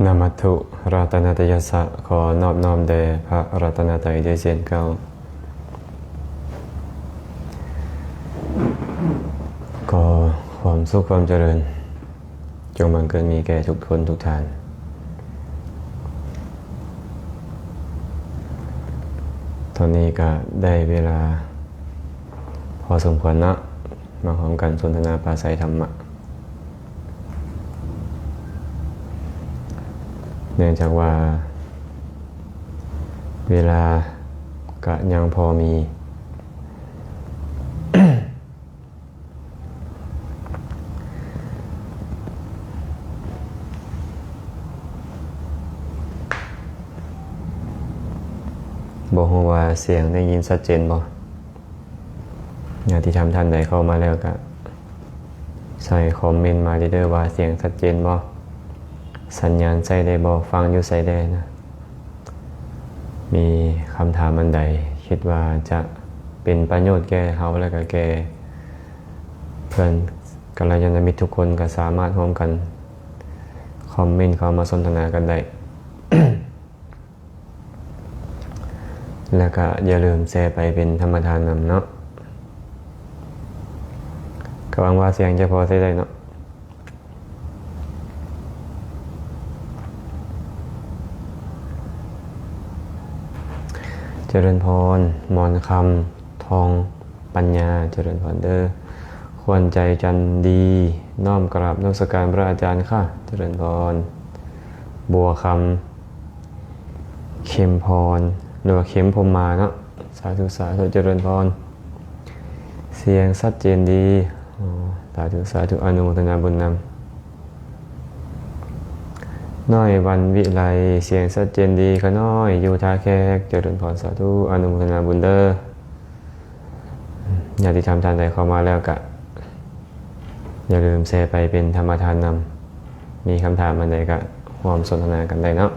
ນະມັດຖຸລັດຕະນະຕະຍັດສະ ຂໍນອບນ້ອມແດ່ພະລັດຕະນະໄຕດ້ວຍເຊັ່ນເກົ່າ. ຂໍຄວາມສຸກຄວາມຈະເລີນ ຈົ່ງບັງເກີດມີແກ່ທຸກຄົນທຸກທ່ານ. ຕອນນີ້ກະໄດ້ເວລາພໍສົມຄວນເນາະ ມາຮ່ວມກັນສົນທະນາປາໄສທຳມະ. ເນື່ອງຈາກວ່າເວລາກະຍັງພໍມີ. ບໍ່ຮູ້ວ່າສຽງໄດ້ຍິນຊັດເຈນບໍ່? ຍາດຕິທຳທ່ານໃດເຂົ້າມາແລ້ວກະໃສ່ຄອມເມັນມາເດີວ່າສຽງຊັດເຈນບໍ່? ສັນຍານໃຊ້ໄດ້ບໍ່? ຟັງຢູ່ໃສແດ່ນະ? ມີຄຳຖາມອັນໃດຄິດວ່າຈະເປັນປະໂຫຍດແກ່ເຮົາ ແລະກະແກ່ເພື່ອນກັນລະຍານະມິດທຸກຄົນ ກະສາມາດຮ່ວມກັນຄອມເມັນເຂົ້າມາສົນທະນາກັນໄດ້. ແລະກະຢ່າລືມແຊໄປເປັນທຳມະທານນຳເນາະ. ກະຫວັງວ່າສຽງຈະພໍໃຊ້ໄດ້ເນາະ. ຈະເລີນພອນ ມອນຄຳ ທອງ ປັນຍາ ຈະເລີນພອນເດີ. ຂວັນໃຈຈັນດີ ນ້ອມກະລາບນະມັດສະການພະອາຈານຄ່ະ ຈະເລີນພອນ. ບົວຄຳ ເຂັມພອນ ຫຼືວ່າເຂັມພົມມາເນາະ. ສາທຸ ສາທຸ ຈະເລີນພອນ. ສຽງຊັດເຈນດີ. ອໍ ສາທຸ ສາທຸ ອະນຸໂມທະນາບຸນນຳ. ນ້ອຍວັນວິໄລ ສຽງຊັດເຈນດີ ຂະນ້ອຍຢູ່ທ່າແຂກ ຈະເລີນພອນ ສາທຸ ອະນຸໂມທະນາບຸນເດີ. ຍາດຕິທຳທ່ານໃດເຂົ້າມາແລ້ວກະຢ່າລືມແຊໄປເປັນທຳມະທານນຳ. ມີຄຳຖາມອັນໃດກະຮ່ວມສົນທະນາກັນໄດ້ເນາະ.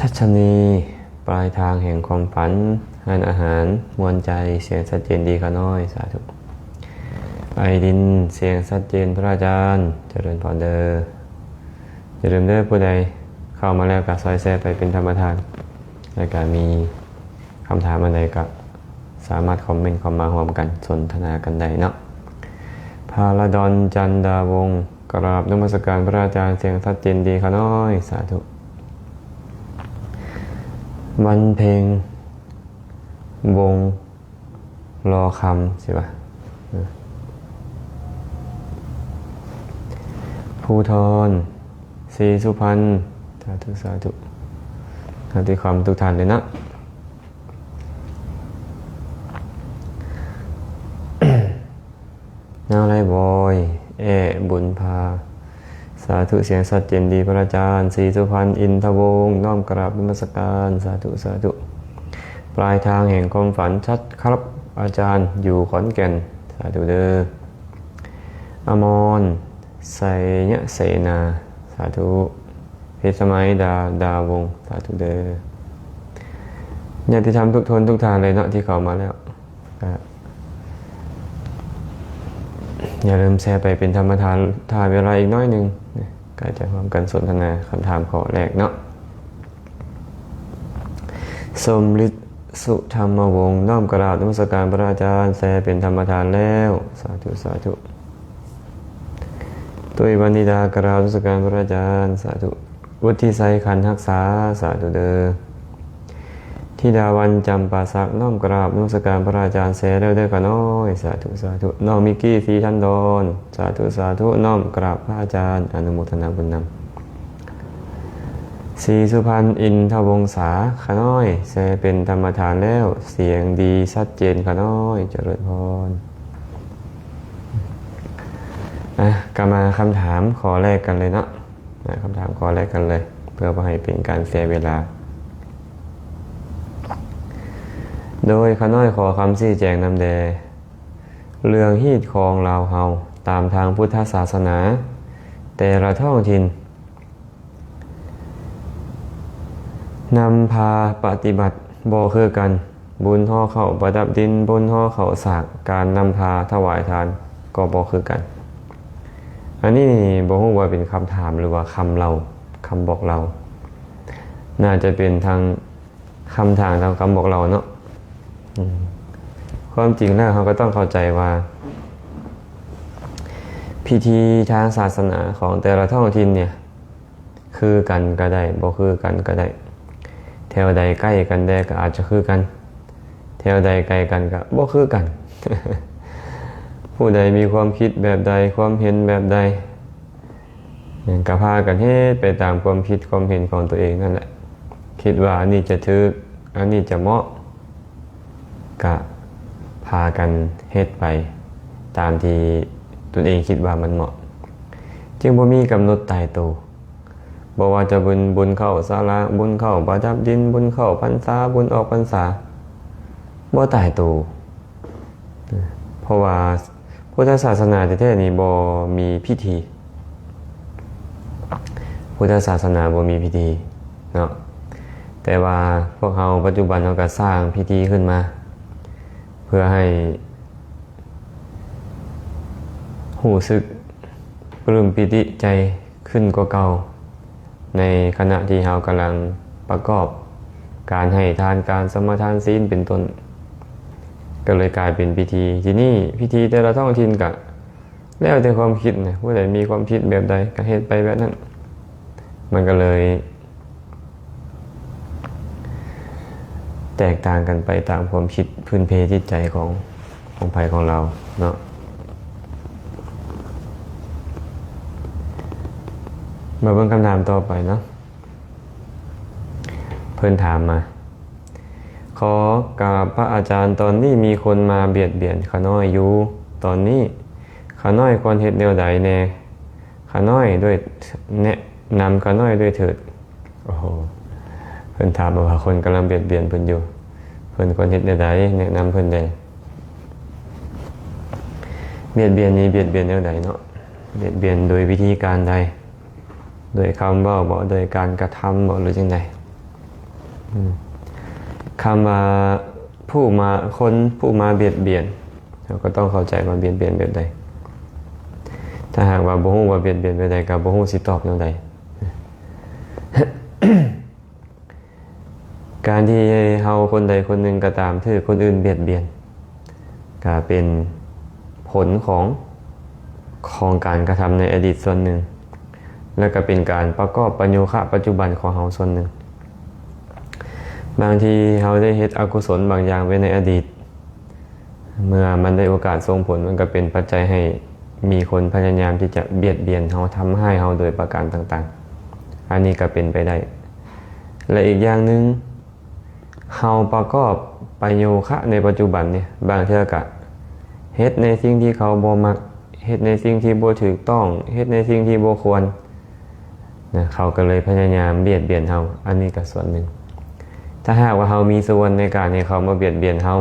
ທັດຊະນີ ປາຍທາງແຫ່ງຄວາມຝັນ ຮ້ານອາຫານ ມ່ວນໃຈ ສຽງຊັດເຈນດີຂະນ້ອຍ ສາທຸ. ໄອດິນ ສຽງຊັດເຈນພະອາຈານ ຈະເລີນພອນເດີ. ຢ່າລືມເດີ ຜູ້ໃດເຂົ້າມາແລ້ວກະຊ່ອຍແຊໄປເປັນທຳມະທານ ແລະກະມີຄຳຖາມອັນໃດກະ ສາມາດຄອມເມັນເຂົ້າມາຮ່ວມກັນສົນທະນາກັນໄດ້ເນາະ. ພາລະດອນ ຈັນດາວົງ ກະລາບນະມັດສະການພະອາຈານ ສຽງຊັດເຈນດີຂະນ້ອຍ ສາທຸ. ວັນເພັງ ວົງລໍຄຳ ຊິວ່າ ພູທອນ ສີສຸພັນ ສາທຸ ສາທຸ ຍາດຕິທຳທຸກທ່ານເລີຍເນາະ. ນາງໄລບອຍ ແອ ບຸນພາ ສາທຸ ສຽງຊັດເຈນດີພະອາຈານ. ສີສຸພັນ ອິນທະວົງ ນ້ອມກະລາບນະມັດສະການ ສາທຸ ສາທຸ. ປາຍທາງແຫ່ງຄວາມຝັນ ຊັດຄັບອາຈານ ຢູ່ຂອນແກ່ນ ສາທຸເດີ. ອະມອນ ໄຊຍະເສນາ ສາທຸ. ພິດສະໄໝ ດາ ດາວົງ ສາທຸເດີ. ຍາດຕິທຳທຸກຄົນທຸກທ່ານເລີຍເນາະ ທີ່ເຂົ້າມາແລ້ວ ກະຢ່າລືມແຊໄປເປັນທຳມະທານ ຖ້າເວລາອີກໜ້ອຍໜຶ່ງ ກະຈະຮ່ວມກັນສົນທະນາຄຳຖາມຂໍ້ແລກເນາະ. ສົມລິດ ສຸທຳມະວົງ ນ້ອມກະລາບນະມັດສະການພະອາຈານ ແຊເປັນທຳມະທານແລ້ວ ສາທຸ ສາທຸ. ຕຸ້ຍ ວັນນິດາ ກະລາບນະມັດສະການພະອາຈານ ສາທຸ. ວຸດທິໄຊ ຂັນຮັກສາ ສາທຸເດີ. ທິດາວັນ ຈຳປາສັກ ນ້ອມກະລາບນະມັດສະການພະອາຈານ ແຊແລ້ວເດີຂະນ້ອຍ ສາທຸ ສາທຸ. ນ້ອງມິກກີ້ ສີທັນດອນ ສາທຸ ສາທຸ ນ້ອມກະລາບພະອາຈານ ອະນຸໂມທະນາບຸນນຳ. ສີສຸພັນ ອິນທະວົງສາ ຂະນ້ອຍ ແຊເປັນທຳມະທານແລ້ວ ສຽງດີຊັດເຈນຂະນ້ອຍ ຈະເລີນພອນ. ອ່ະ ກະມາຄຳຖາມຂໍ້ແລກກັນເລີຍເນາະ ນະ ຄຳຖາມຂໍ້ແລກກັນເລີຍ ເພື່ອບໍ່ໃຫ້ເປັນການເສຍເວລາ. ໂດຍ ຂ້ານ້ອຍຂໍຄຳຊີ້ແຈງນຳແດ່ ເລື່ອງຮີດຄອງລາວເຮົາ ຕາມທາງພຸດທະສາສະໜາ ແຕ່ລະທ້ອງຖິ່ນ ນຳພາປະຕິບັດບໍ່ຄືກັນ, ບຸນຫໍ່ເຂົ້າປະດັບດິນ, ບຸນຫໍ່ເຂົ້າສາກ, ການນຳພາຖວາຍທານກໍບໍ່ຄືກັນ. ອັນນີ້ນີ້ບໍ່ຮູ້ວ່າເປັນຄຳຖາມ ຫຼືວ່າຄຳເລົ່າ, ຄຳບອກເລົ່າ, ໜ້າຈະເປັນທັງ ຄຳຖາມກັບຄຳບອກເລົ່າເນາະ. ອືມ ຄວາມຈິງແລ້ວເຮົາກໍຕ້ອງເຂົ້າໃຈວ່າ ພິທີທາງສາສະໜາຂອງແຕ່ລະທ້ອງຖິ່ນເນີ້ຍ ຄືກັນກໍໄດ້ ບໍ່ຄືກັນກໍໄດ້, ແຖວໃດໃກ້ກັນແດ່ກໍອາດຈະຄືກັນ, ແຖວໃດໄກກັນກໍບໍ່ຄືກັນ. ຜູ້ໃດມີຄວາມຄິດແບບໃດ ຄວາມເຫັນແບບໃດ ແມ່ນກໍພາກັນເຮັດໄປຕາມຄວາມຄິດຄວາມເຫັນຂອງຕົວເອງນັ້ນແຫຼະ. ຄິດວ່າອັນນີ້ຈະຖືກ ອັນນີ້ຈະເໝາະ ກະພາກັນເຮັດໄປຕາມທີ່ຕົນເອງຄິດວ່າມັນເໝາະ, ຈຶ່ງບໍ່ມີກຳນົດຕາຍໂຕ. ບໍ່ວ່າຈະບຸນ ບຸນເຂົ້າສາລາ, ບຸນເຂົ້າປະດັບດິນ, ບຸນເຂົ້າພັນສາ, ບຸນອອກພັນສາ, ບໍ່ຕາຍໂຕ. ເພາະວ່າພຸດທະສາສະໜາແທ້ໆນີ້ບໍ່ມີພິທີ, ພຸດທະສາສະໜາບໍ່ມີພິທີເນາະ. ແຕ່ວ່າພວກເຮົາປັດຈຸບັນເຮົາກໍສ້າງພິທີຂຶ້ນມາ ເພື່ອໃຫ້ຮູ້ສຶກປຶ້ມປີຕິໃຈຂຶ້ນກວ່າເກົ່າ ໃນຂະນະທີ່ເຮົາກຳລັງປະກອບການໃຫ້ທານ, ການສະມາທານ, ສິນ ເປັນຕົ້ນ, ກໍເລີຍກາຍເປັນພິທີ. ທີນີ້ພິທີແຕ່ລະທ້ອງຖິ່ນກະແລ້ວແຕ່ຄວາມຄິດນະ, ຜູ້ໃດມີຄວາມຄິດແບບໃດກໍເຮັດໄປແບບນັ້ນ, ມັນກໍເລີຍ ແຕກຕ່າງກັນໄປຕາມຄວາມຄິດພື້ນເພຈິດໃຈຂອງ ຂອງໃຜຂອງລາວເນາະ. ມາເບິ່ງຄຳຖາມຕໍ່ໄປເນາະ, ເພິ່ນຖາມມາ, ຂໍກາບພະອາຈານ, ຕອນນີ້ມີຄົນມາບຽດບຽນຂ້ານ້ອຍຢູ່, ຕອນນີ້ຂ້ານ້ອຍຄວນເຮັດແນວໃດແດ່? ຂ້ານ້ອຍດ້ວຍ ແນະນຳຂ້ານ້ອຍດ້ວຍເຖີດ. ໂອ້ໂຫ ເພິ່ນຖາມມາວ່າຄົນກຳລັງບຽດບຽນເພິ່ນຢູ່, ເພິ່ນຄວນເຮັດແນວໃດ? ແນະນຳເພິ່ນແດ່. ບຽດບຽນນີ້ບຽດບຽນແນວໃດເນາະ? ບຽດບຽນໂດຍວິທີການໃດ? ໂດຍຄຳເວົ້າບໍ? ໂດຍການກະທຳບໍ? ຫຼືຈັ່ງໃດ? ອືມ ຄຳວ່າຜູ້ມາ ຄົນຜູ້ມາບຽດບຽນ ເຮົາກໍຕ້ອງເຂົ້າໃຈວ່າບຽດບຽນແບບໃດ. ຖ້າຫາກວ່າບໍ່ຮູ້ວ່າບຽດບຽນແບບໃດ ກໍບໍ່ຮູ້ຊິຕອບແນວໃດ. ການທີ່ເຮົາຄົນໃດຄົນໜຶ່ງກໍຕາມຖືກຄົນອື່ນບຽດບຽນ ກໍເປັນຜົນຂອງ ຂອງການກະທຳໃນອະດີດສ່ວນໜຶ່ງ ແລະ ກໍເປັນການປະກອບປະໂຍຄະປັດຈຸບັນຂອງເຮົາສ່ວນໜຶ່ງ. ບາງທີເຮົາໄດ້ເຮັດອະກຸສົນບາງຢ່າງໄວ້ໃນອະດີດ ເມື່ອມັນໄດ້ໂອກາດສົ່ງຜົນ ມັນກໍເປັນປັດໄຈໃຫ້ມີຄົນພະຍາຍາມທີ່ຈະບຽດບຽນເຮົາ, ທຳຮ້າຍເຮົາໂດຍປະການຕ່າງໆ. ອັນນີ້ກໍເປັນໄປໄດ້. ແລະ ອີກຢ່າງໜຶ່ງ, ເຮົາປະກອບປະໂຍຄະໃນປັດຈຸບັນນີ້ ບາງເທື່ອກະເຮັດໃນສິ່ງທີ່ເຂົາບໍ່ມັກ, ເຮັດໃນສິ່ງທີ່ບໍ່ຖືກຕ້ອງ, ເຮັດໃນສິ່ງທີ່ບໍ່ຄວນ. ນະ ເຂົາກໍເລີຍພະຍາຍາມບຽດບຽນເຮົາ, ອັນນີ້ກໍສ່ວນໜຶ່ງ. ຖ້າຫາກວ່າເຮົາມີສ່ວນໃນການໃຫ້ເຂົາມາບຽດບຽນເຮົາ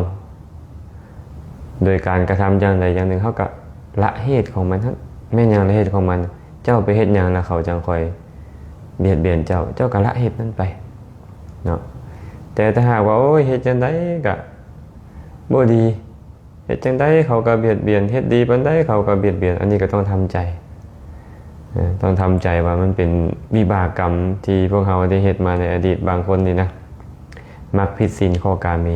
ໂດຍການກະທຳຢ່າງໃດຢ່າງໜຶ່ງ, ເຮົາກໍລະເຫດຂອງມັນຫັ້ນ. ແມ່ນຫຍັງລະເຫດຂອງມັນ? ເຈົ້າໄປເຮັດຫຍັງລະເຂົາຈັ່ງຄ່ອຍບຽດບຽນເຈົ້າ? ເຈົ້າກໍລະເຫດນັ້ນໄປເນາະ. ແຕ່ຖ້າຫາກວ່າ ໂອ້ຍ ເຮັດຈັ່ງໃດກໍບໍ່ດີ, ເຮັດຈັ່ງໃດເຂົາກໍບຽດບຽນ, ເຮັດດີປານໃດເຂົາກໍບຽດບຽນ, ອັນນີ້ກໍຕ້ອງທຳໃຈ. ເອີ ຕ້ອງທຳໃຈວ່າມັນເປັນວິບາກກຳທີ່ພວກເຮົາໄດ້ເຮັດມາໃນອະດີດ. ບາງຄົນນີ້ນະ ມັກຜິດສິນຂໍ້ກາເມ.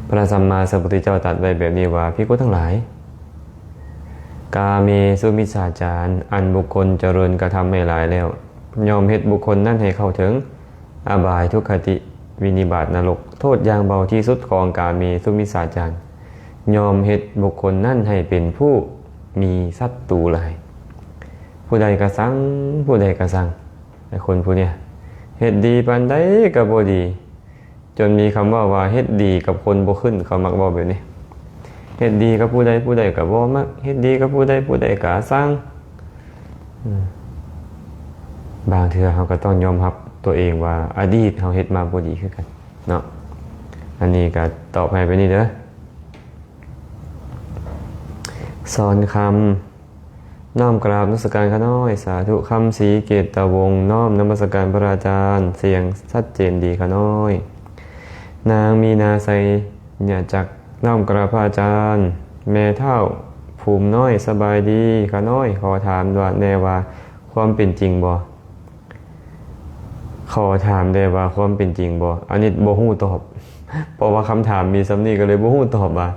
ພະສຳມາສຳພຸດທະເຈົ້າຕັດໄວ້ແບບນີ້ວ່າ, ພິກຂຸທັງຫຼາຍ, ກາເມສຸມິດສາຈານ ອັນບຸກຄົນຈະເລີນກະທຳໃຫ້ຫຼາຍແລ້ວ, ຍ່ອມເຮັດບຸກຄົນນັ້ນໃຫ້ເຂົ້າເຖິງ ອະບາຍ, ທຸກຄະຕິ, ວິນິບາດ, ນະລົກ. ໂທດຢ່າງເບົາທີ່ສຸດຂອງກາເມສຸມິດສາຈານ ຍ່ອມເຮັດບຸກຄົນນັ້ນໃຫ້ເປັນຜູ້ມີສັດຕູຫຼາຍ. ຜູ້ໃດກະຊັງ, ຜູ້ໃດກະຊັງ. ແຕ່ຄົນຜູ້ເນີ້ຍ ເຮັດດີປານໃດກະບໍ່ດີ, ຈົນມີຄຳເວົ້າວ່າ ເຮັດດີກັບຄົນບໍ່ຂຶ້ນ, ເຂົາມັກເວົ້າແບບນີ້. ເຮັດດີກັບຜູ້ໃດ, ຜູ້ໃດກະບໍ່ມັກ, ເຮັດດີກັບຜູ້ໃດ, ຜູ້ໃດກະຊັງ. ອືມ ບາງເທື່ອເຮົາກໍຕ້ອງຍອມຮັບຕົວເອງວ່າ ອະດີດເຮົາເຮັດມາບໍ່ດີຄືກັນເນາະ. ອັນນີ້ກໍຕອບໃຫ້ໄປນີ້ເດີ. ສອນຄຳ ນ້ອມກາບນະມັດສະການຂ້ານ້ອຍ ສາທຸ. ຄຳສີເກດຕະວົງ ນ້ອມນະມັດສະການພະອາຈານ ສຽງຊັດເຈນດີຂ້ານ້ອຍ. ນາງມີນາ ໄຊຍະຈັກ ນ້ອມກາບພະອາຈານ. ແມ່ທ້າວພູມນ້ອຍ ສະບາຍດີຂ້ານ້ອຍ ຂໍຖາມວ່າແນ່ວ່າ ຄວາມເປັນຈິງບໍ່? ຂໍຖາມແດ່ວ່າຄວາມເປັນຈິງບໍ່? ອັນນີ້ບໍ່ຮູ້ຕອບ ເພາະວ່າຄຳຖາມມີສ່ຳນີ້ ກໍເລີຍບໍ່ຮູ້ຕອບວ່າ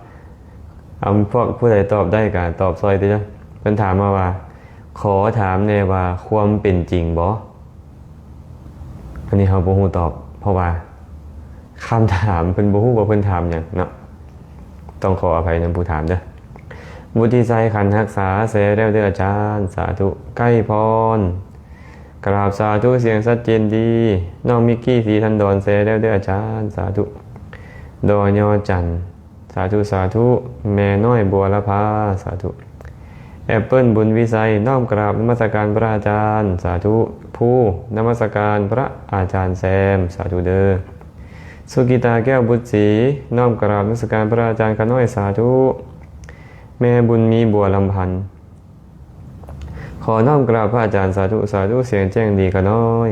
ອາ ພວກຜູ້ໃດຕອບໄດ້ກໍຕອບຊ່ອຍຕິ. ເພິ່ນຖາມມາວ່າ ຂໍຖາມແດ່ວ່າຄວາມເປັນຈິງບໍ່? ອັນນີ້ເຮົາບໍ່ຮູ້ຕອບ ເພາະວ່າຄຳຖາມເພິ່ນບໍ່ຮູ້ວ່າເພິ່ນຖາມຫຍັງເນາະ. ຕ້ອງຂໍອະໄພນຳຜູ້ຖາມເດີ້. ວຸດທິໄຊ ຂັນຮັກສາ ແຊແລ້ວເດີ້ອາຈານ ສາທຸ. ໄກ່ພອນ ກາບສາທຸ ສຽງຊັດເຈນດີ ນ້ອງມິກກີ້ ສີທັນດອນ ແຊແລ້ວເດີ້ອາຈານ ສາທຸ. ດ ຍ ຈັນ ສາທຸ ສາທຸ. ແມ່ນ້ອຍບົວລະພາ ສາທຸ. ແອັບເປິ້ນ ບຸນວິໄຊ ນ້ອມກາບນະມັດສະການພະອາຈານ ສາທຸ. ພູ ນະມັດສະການພະອາຈານແຊມ ສາທຸເດີ້. ສຸກິຕາ ແກ້ວບຸດສີ ນ້ອມກາບນະມັດສະການພະອາຈານຂ້ານ້ອຍ ສາທຸ. ແມ່ບຸນມີ ບົວລຳພັນ ຂໍນ້ອມກາບພະອາຈານ ສາທຸ ສາທຸ ສຽງແຈ້ງດີຂ້ານ້ອຍ.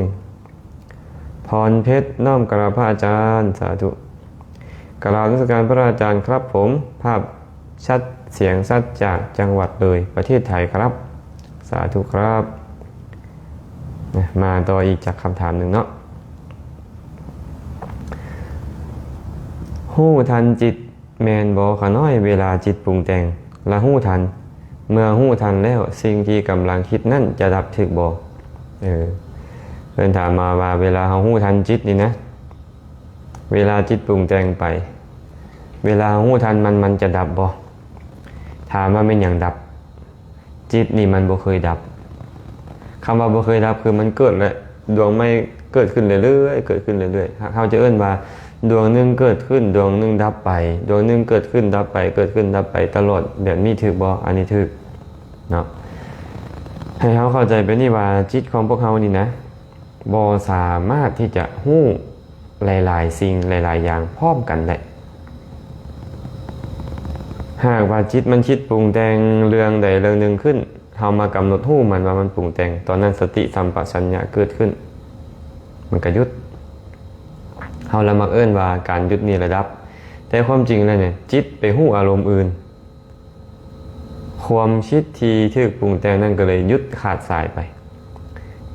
ພອນເພັດ ນ້ອມກາບພະອາຈານ ສາທຸ. ກາບນະມັດສະການພະອາຈານຄັບຜົມ ພາບຊັດ ສຽງຊັດຈາກຈັງຫວັດເລີຍ ປະເທດໄທຄັບ ສາທຸຄັບ. ນະ ມາຕໍ່ອີກຈັກຄຳຖາມໜຶ່ງເນາະ. ຮູ້ທັນຈິດ ແມ່ນບໍ່ຂ້ານ້ອຍ? ເວລາຈິດປຸງແຕ່ງລະຮູ້ທັນ ເມື່ອຮູ້ທັນແລ້ວ ສິ່ງທີ່ກຳລັງຄິດນັ້ນຈະດັບຖືກບໍ່? ເອີ ເພິ່ນຖາມມາວ່າ ເວລາເຮົາຮູ້ທັນຈິດນີ້ນະ ເວລາຈິດປຸງແຕ່ງໄປ ເວລາເຮົາຮູ້ທັນມັນ ມັນຈະດັບບໍ່? ຖາມວ່າແມ່ນຫຍັງດັບ? ຈິດນີ້ມັນບໍ່ເຄີຍດັບ. ຄຳວ່າບໍ່ເຄີຍດັບ ຄືມັນເກີດ ແລະ ດວງໃໝ່ເກີດຂຶ້ນເລື້ອຍໆ ເກີດຂຶ້ນເລື້ອຍໆ. ເຮົາຈະເອີ້ນວ່າ ດວງໜຶ່ງເກີດຂຶ້ນ ດວງໜຶ່ງດັບໄປ ດວງໜຶ່ງເກີດຂຶ້ນດັບໄປ ເກີດຂຶ້ນດັບໄປຕະຫຼອດ ແບບນີ້ຖືກບໍ່? ອັນນີ້ຖືກເນາະ. ໃຫ້ເຮົາເຂົ້າໃຈແບບນີ້ວ່າ ຈິດຂອງພວກເຮົານີ້ນະ ບໍ່ສາມາດທີ່ຈະຮູ້ຫຼາຍໆສິ່ງ ຫຼາຍໆຢ່າງພ້ອມກັນໄດ້. ຫາກວ່າຈິດມັນຄິດປຸງແຕ່ງເລື່ອງໃດເລື່ອງໜຶ່ງຂຶ້ນ ເຮົາມາກຳນົດຮູ້ມັນວ່າມັນປຸງແຕ່ງ ຕອນນັ້ນສະຕິສຳປະຊັນຍະເກີດຂຶ້ນ ມັນກະຢຸດ. ເຮົາລະມັກເອີ້ນວ່າການຢຸດນີ້ລະດັບ ແຕ່ຄວາມຈິງແລ້ວນີ້ ຈິດໄປຮູ້ອາລົມອື່ນ ຄວາມຄິດທີ່ຖືກປຸງແຕ່ງນັ້ນກໍເລີຍຢຸດຂາດສາຍໄປ.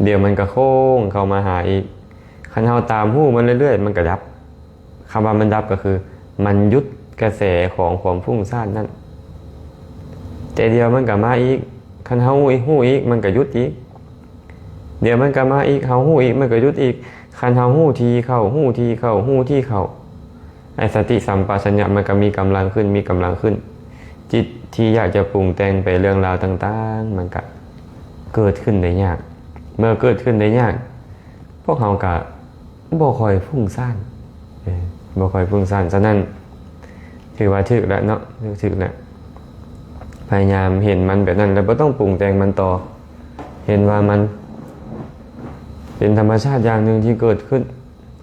ດຽວມັນກໍໂຄ້ງເຂົ້າມາຫາອີກ. ຄັນເຮົາຕາມຮູ້ມັນເລື້ອຍໆ ມັນກໍດັບ. ຄຳວ່າມັນດັບກໍຄື ມັນຢຸດກະແສຂອງຄວາມຟຸ້ງສ້ານນັ້ນ. ແຕ່ດຽວມັນກໍມາອີກ. ຄັນເຮົາຮູ້ອີກ ຮູ້ອີກ ມັນກໍຢຸດອີກ. ດຽວມັນກໍມາອີກ ເຮົາຮູ້ອີກ ມັນກໍຢຸດອີກ. ຄັນເຮົາຮູ້ຖີ່ເຂົ້າ ຮູ້ຖີ່ເຂົ້າ ຮູ້ຖີ່ເຂົ້າ ໄອ້ສະຕິສຳປະຊັນຍະມັນກໍມີກຳລັງຂຶ້ນ ມີກຳລັງຂຶ້ນ. ຈິດທີ່ຢາກຈະປຸງແຕ່ງໄປເລື່ອງລາວຕ່າງໆ ມັນກະເກີດຂຶ້ນໄດ້ຍາກ. ເມື່ອເກີດຂຶ້ນໄດ້ຍາກ ພວກເຮົາກະບໍ່ຄ່ອຍຟຸ້ງສ້ານ ເອີ ບໍ່ຄ່ອຍຟຸ້ງສ້ານ. ສະນັ້ນ ຖືວ່າຖືກແລ້ວເນາະ ຖືກແລ້ວ. ພະຍາຍາມເຫັນມັນແບບນັ້ນ ແລ້ວບໍ່ຕ້ອງປຸງແຕ່ງມັນຕໍ່. ເຫັນວ່າມັນເປັນທຳມະຊາດຢ່າງໜຶ່ງທີ່ເກີດຂຶ້ນ.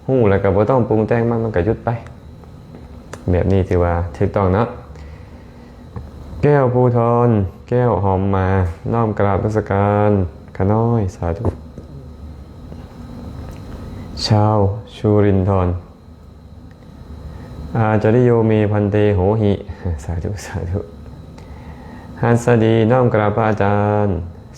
ຮູ້ແລ້ວກໍບໍ່ຕ້ອງປຸງແຕ່ງມັນ ມັນກໍຢຸດໄປ. ແບບນີ້ຖືວ່າຖືກຕ້ອງເນາະ. ແກ້ວພູທອນ ແກ້ວຫອມມາ ນ້ອມກາບນະມັດສະການຂ້ານ້ອຍ ສາທຸ. ຊາວຊູລິນທອນ ອາຈາລິໂຍເມພັນເຕໂຫຫິ ສາທຸ ສາທຸ. ຫັດສະດີ ນ້ອມກາບພະອາຈານ.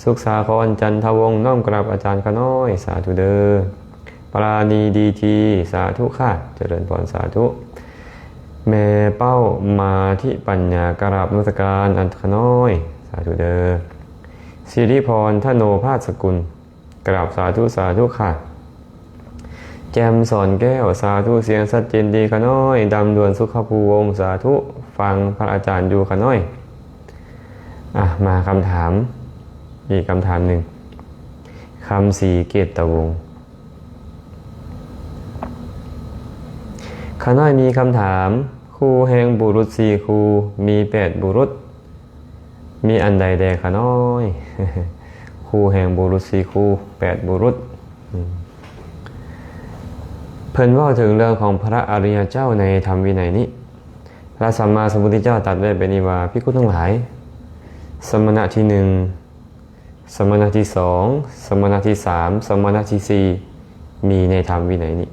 ສຸກສາຄອນ ຈັນທະວົງ ນ້ອມກາບອາຈານຂ້ານ້ອຍ ສາທຸເດີ້. ປາລານີ ດີທີ ສາທຸຄ່ະ ຈະເລີນພອນ ສາທຸ. ແມ່ເປົ້າ ມາທິປັນຍາ ກາບນະມັດສະການອາຈານຂ້ານ້ອຍ ສາທຸເດີ້. ສິລິພອນ ທະໂນພາດສະກຸນ ກາບສາທຸ ສາທຸຄ່ະ. ແຈ່ມສອນແກ້ວ ສາທຸ ສຽງຊັດເຈນດີຂ້ານ້ອຍ. ດຳດວນ ສຸຂະພູວົງ ສາທຸ ຟັງພະອາຈານຢູ່ຂ້ານ້ອຍ. ອ່ະ ມາຄຳຖາມ ອີກຄຳຖາມໜຶ່ງ. ຄຳສີ ເກດຕະວົງ. ຂ້ານ້ອຍມີຄຳຖາມ ຄູ່ແຫ່ງບຸລຸດສີ່ຄູ່ ມີແປດບຸລຸດ ມີອັນໃດແດ່ຂ້ານ້ອຍ? ຄູ່ແຫ່ງບຸລຸດສີ່ຄູ່ ແປດບຸລຸດ. ອືມ ເພິ່ນເວົ້າເຖິງເລື່ອງຂອງພະອະລິຍະເຈົ້າໃນທຳວິໄນນີ້. ພະສຳມາສຳພຸດທະເຈົ້າຕັດໄວ້ແບບນີ້ວ່າ ພິກຂຸທັງຫຼາຍ, ສະມະນະທີໜຶ່ງ ສະມະນະທີສອງ, ສະມະນະທີສາມ, ສະມະນະທີສີ່ ມີໃນທຳວິໄນນີ້.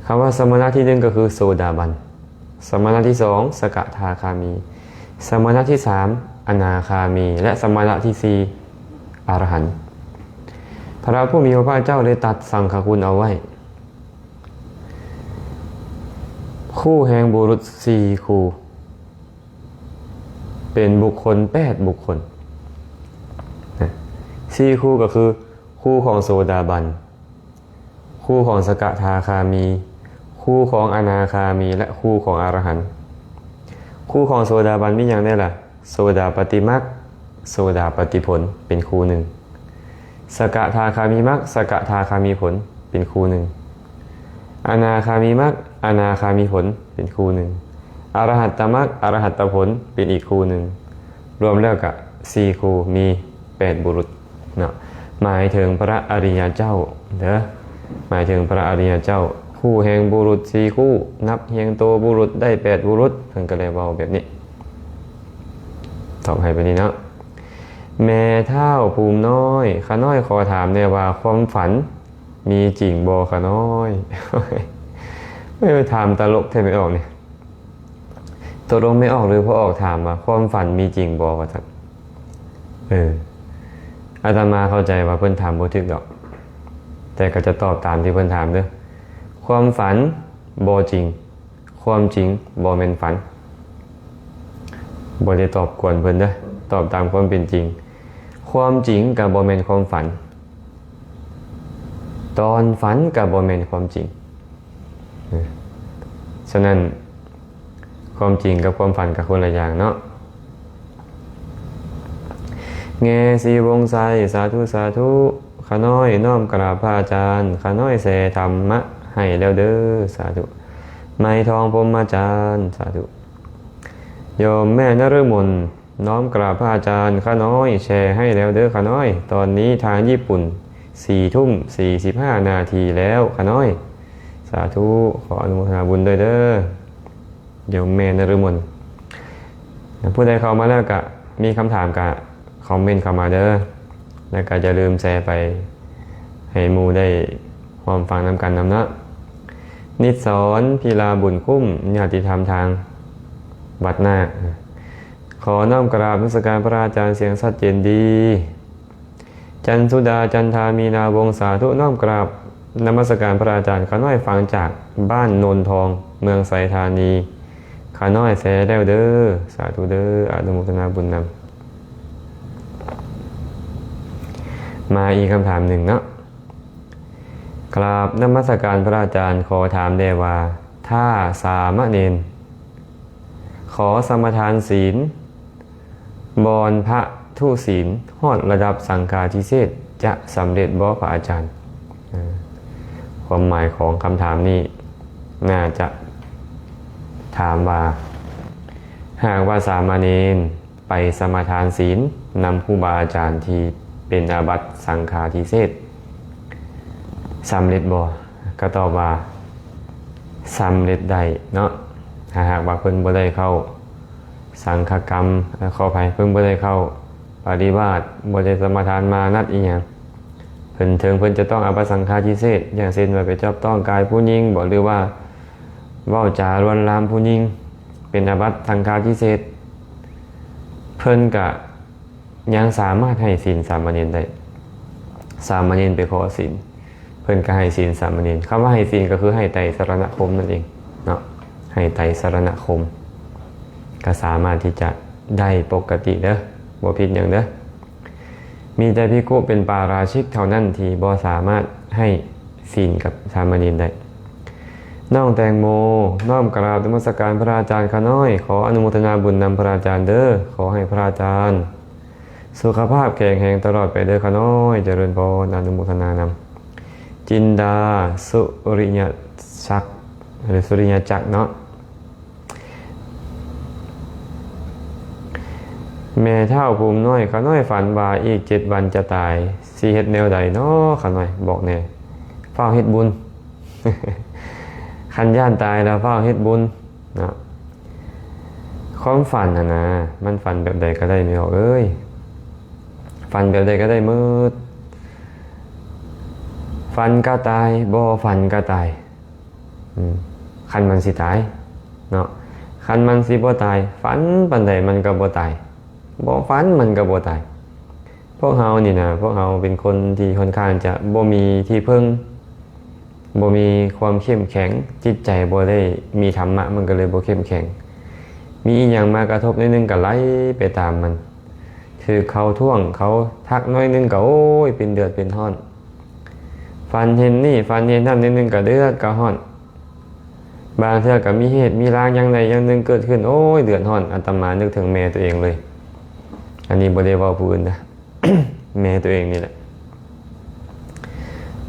ຄຳວ່າສະມະນະທີໜຶ່ງກໍຄືໂສດາບັນ, ສະມະນະທີສອງ ສະກະທາຄາມີ, ສະມະນະທີສາມ ອະນາຄາມີ ແລະ ສະມະນະທີສີ່ ອະລະຫັນ. ພະຜູ້ມີພະພາກເຈົ້າໄດ້ຕັດສັງຄະຄຸນເອົາໄວ້ ຄູ່ແຫ່ງບຸລຸດສີ່ຄູ່ ເປັນບຸກຄົນແປດບຸກຄົນນະ. ສີ່ຄູ່ກໍຄື ຄູ່ຂອງໂສດາບັນ, ຄູ່ຂອງສະກະທາຄາມີ, ຄູ່ຂອງອະນາຄາມີ ແລະ ຄູ່ຂອງອະລະຫັນ. ຄູ່ຂອງໂສດາບັນມີຫຍັງແດ່ລະ? ໂສດາປັດຕິມັກ, ໂສດາປັດຕິຜົນ ເປັນຄູ່ໜຶ່ງ. ສະກະທາຄາມີມັກ, ສະກະທາຄາມີຜົນ ເປັນຄູ່ໜຶ່ງ. ອະນາຄາມີມັກ, ອະນາຄາມີຜົນ ເປັນຄູ່ໜຶ່ງ. ອະລະຫັດຕະມັກ, ອະລະຫັດຕະຜົນ ເປັນອີກຄູ່ໜຶ່ງ. ລວມແລ້ວກະສີ່ຄູ່ ມີແປດບຸລຸດເນາະ. ໝາຍເຖິງພະອະລິຍະເຈົ້າເດີ, ໝາຍເຖິງພະອະລິຍະເຈົ້າ, ຄູ່ແຫ່ງບຸລຸດສີ່ຄູ່, ນັບຮຽງໂຕບຸລຸດໄດ້ແປດບຸລຸດ, ເພິ່ນກໍເລີຍເວົ້າແບບນີ້. ຕອບໃຫ້ແບບນີ້ເນາະ. ແມ່ທ້າວພູມນ້ອຍ, ຂ້ານ້ອຍຂໍຖາມແດ່ວ່າ ຄວາມຝັນມີຈິງບໍ່ຂ້ານ້ອຍ? ເອີ ຖາມຕະຫຼົກແທ້ແມ່ອອກນີ້. ຕົກລົງແມ່ອອກ ຫຼື ພໍ່ອອກ ຖາມວ່າ ຄວາມຝັນມີຈິງບໍ່ ວ່າຊັ້ນ. ເອີ ອາດຕະມາເຂົ້າໃຈວ່າເພິ່ນຖາມບໍ່ຖືກດອກ, ແຕ່ກໍຈະຕອບຕາມທີ່ເພິ່ນຖາມເດີ. ຄວາມຝັນບໍ່ຈິງ, ຄວາມຈິງບໍ່ແມ່ນຝັນ. ບໍ່ໄດ້ຕອບກວນເພິ່ນເດີ, ຕອບຕາມຄວາມເປັນຈິງ. ຄວາມຈິງກໍບໍ່ແມ່ນຄວາມຝັນ, ຕອນຝັນກໍບໍ່ແມ່ນຄວາມຈິງ. ສະນັ້ນ ຄວາມຈິງກັບຄວາມຝັນກໍຄົນລະຢ່າງເນາະ. ແງ່ສີວົງໄຊ, ສາທຸ ສາທຸ. ຂ້ານ້ອຍນ້ອມກາບພະອາຈານ, ຂ້ານ້ອຍແຊທຳມະໃຫ້ແລ້ວເດີ, ສາທຸ. ໄມທອງ ພົມມະຈານ, ສາທຸ. ໂຍມແມ່ນະລະມົນ, ນ້ອມກາບພະອາຈານ, ຂ້ານ້ອຍແຊໃຫ້ແລ້ວເດີ ຂ້ານ້ອຍ. ຕອນນີ້ທາງຍີ່ປຸ່ນສີ່ທຸ່ມສີ່ສິບຫ້ານາທີແລ້ວ ຂ້ານ້ອຍ. ສາທຸ, ຂໍອະນຸໂມທະນາບຸນດ້ວຍເດີ ໂຍມແມ່ນະລະມົນ. ຜູ້ໃດເຂົ້າມາແລ້ວກະມີຄຳຖາມກະຄອມເມັນເຂົ້າມາເດີ ແລ້ວກະຢ່າລືມແຊໄປໃຫ້ໝູ່ໄດ້ຮ່ວມຟັງນຳກັນນຳເນາະ. ນິດສອນ ພິລາບຸນຄຸ້ມ, ຍາດຕິທຳທາງວັດນາກ. ຂໍນ້ອມກາບນະມັດສະການພະອາຈານ, ສຽງຊັດເຈນດີ. ຈັນສຸດາ ຈັນທາ ມີນາວົງ, ສາທຸ, ນ້ອມກາບນະມັດສະການພະອາຈານ, ຂ້ານ້ອຍຟັງຈາກບ້ານໂນນທອງ, ເມືອງໄຊທານີ, ຂ້ານ້ອຍແຊແລ້ວເດີ, ສາທຸເດີ, ອະນຸໂມທະນາບຸນນຳ. ມາອີກຄຳຖາມໜຶ່ງເນາະ. ກາບນະມັດສະການພະອາຈານ, ຂໍຖາມແດ່ວ່າ ຖ້າສາມະເນນ ຂໍສະມາທານສິນ ບ່ອນພະທຸສິນ ຮອດລະດັບສັງຄາທິເສດ ຈະສຳເລັດບໍ່ພະອາຈານ? ເອີ ຄວາມໝາຍຂອງຄຳຖາມນີ້ ໜ້າຈະຖາມວ່າ ຫາກວ່າສາມະເນນໄປສະມາທານສິນນຳຄູບາອາຈານທີ່ເປັນອາບັດສັງຄາທິເສດ ສຳເລັດບໍ່? ກໍຕອບວ່າ ສຳເລັດໄດ້ເນາະ ຖ້າຫາກວ່າເພິ່ນບໍ່ໄດ້ເຂົ້າສັງຄະກຳ, ເອີ ຂໍອະໄພ, ເພິ່ນບໍ່ໄດ້ເຂົ້າປະລິວາດ, ບໍ່ໄດ້ສະມາທານມານັດອີ່ຫຍັງ, ເພິ່ນ ເຖິງເພິ່ນຈະຕ້ອງອາບັດສັງຄາທິເສດ, ຢ່າງເຊັ່ນວ່າໄປຈັບຕ້ອງກາຍຜູ້ຍິງບໍ ຫຼືວ່າເວົ້າຈາລວນລາມຜູ້ຍິງ, ເປັນອາບັດສັງຄາທິເສດ, ເພິ່ນກະ ຍັງສາມາດໃຫ້ສິນສາມະເນນໄດ້. ສາມະເນນໄປຂໍສິນ, ເພິ່ນກໍໃຫ້ສິນສາມະເນນ. ຄຳວ່າໃຫ້ສິນກໍຄືໃຫ້ໄຕສະລະນະຄົມນັ້ນເອງເນາະ, ໃຫ້ໄຕສະລະນະຄົມ, ກໍສາມາດທີ່ຈະໄດ້ປົກກະຕິເດີ, ບໍ່ຜິດຫຍັງເດີ. ມີແຕ່ພິກຂຸເປັນປາຣາຊິກເທົ່ານັ້ນທີ່ບໍ່ສາມາດໃຫ້ສິນກັບສາມະເນນໄດ້. ນ້ອງແຕງໂມ, ນ້ອມກະລາບນະມັດສະການພະອາຈານຂ້ານ້ອຍ, ຂໍອະນຸໂມທະນາບຸນນຳພະອາຈານເດີ, ຂໍໃຫ້ພະອາຈານ ສຸຂະພາບແຂງແຮງຕະຫຼອດໄປເດີຂ້ານ້ອຍ, ຈະເລີນພອນ, ອະນຸໂມທະນານຳ. ຈິນດາ ສຸລິຍະສັກ ຫຼື ສຸລິຍະຈັກເນາະ. ແມ່ທ້າວພູມນ້ອຍ, ຂ້ານ້ອຍຝັນວ່າອີກເຈັດວັນຈະຕາຍ, ຊິເຮັດແນວໃດເນາະ ຂ້ານ້ອຍ ບອກແດ່. ຟ້າວເຮັດບຸນ, ຄັນຢ້ານຕາຍແລ້ວຟ້າວເຮັດບຸນເນາະ. ຄວາມຝັນຫັ້ນນະ ມັນຝັນແບບໃດກໍໄດ້ແມ່ອອກເອີຍ, ຝັນແບບໃດກໍໄດ້ໝົດ. ຝັນກໍຕາຍ, ບໍ່ຝັນກໍຕາຍ. ອືມ ຄັນມັນຊິຕາຍເນາະ, ຄັນມັນຊິບໍ່ຕາຍ, ຝັນປານໃດມັນກໍບໍ່ຕາຍ, ບໍ່ຝັນມັນກໍບໍ່ຕາຍ. ພວກເຮົານີ້ນະ, ພວກເຮົາເປັນຄົນທີ່ຂ້ອນຂ້າງຈະບໍ່ມີທີ່ເພິ່ງ, ບໍ່ມີຄວາມເຂັ້ມແຂງ, ຈິດໃຈບໍ່ໄດ້ມີທຳມະ, ມັນກໍເລີຍບໍ່ເຂັ້ມແຂງ. ມີອີ່ຫຍັງມາກະທົບໜ້ອຍໜຶ່ງກໍໄຫຼໄປຕາມມັນ, ຖືກເຂົາທ້ວງ, ເຂົາທັກໜ້ອຍໜຶ່ງກໍ ໂອ້ຍ ເປັນເດືອດເປັນຮ້ອນ. ຝັນເຫັນນີ້, ຝັນເຫັນນັ້ນໜ້ອຍໜຶ່ງກໍເດືອດກໍຮ້ອນ. ບາງເທື່ອກໍມີເຫດມີລາງຢ່າງໃດຢ່າງໜຶ່ງເກີດຂຶ້ນ, ໂອ້ຍ ເດືອດຮ້ອນ. ອາດຕະມານຶກເຖິງແມ່ຕົວເອງເລີຍ. ອັນນີ້ບໍ່ໄດ້ເວົ້າຜູ້ອື່ນນະ, ແມ່ຕົວເອງນີ້ແຫຼະ.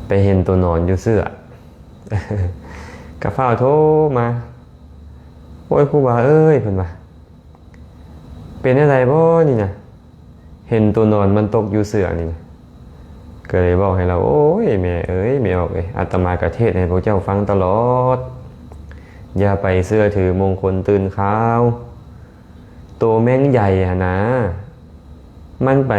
ໄປເຫັນໂຕໜອນຢູ່ເສື້ອ, ກໍຟ້າວໂທມາ, ໂອ້ຍ ຄູບາເອີຍ ເພິ່ນວ່າ, ເປັນແນວໃດບໍ່ນີ້ນະ? ເຫັນໂຕໜອນມັນຕົກຢູ່ເສື້ອນີ້ນະ. ກໍເລີຍເວົ້າໃຫ້ລາວ, ໂອ້ຍ ແມ່ເອີຍ ແມ່ອອກເອີຍ, ອາດຕະມາກະເທດໃຫ້ພວກເຈົ້າຟັງຕະຫຼອດ, ຢ່າໄປເຊື່ອຖືມົງຄົນຕື່ນຂ່າວ. ໂຕແມງໃຫຍ່ຫັ້ນນະ, ມັນໄປ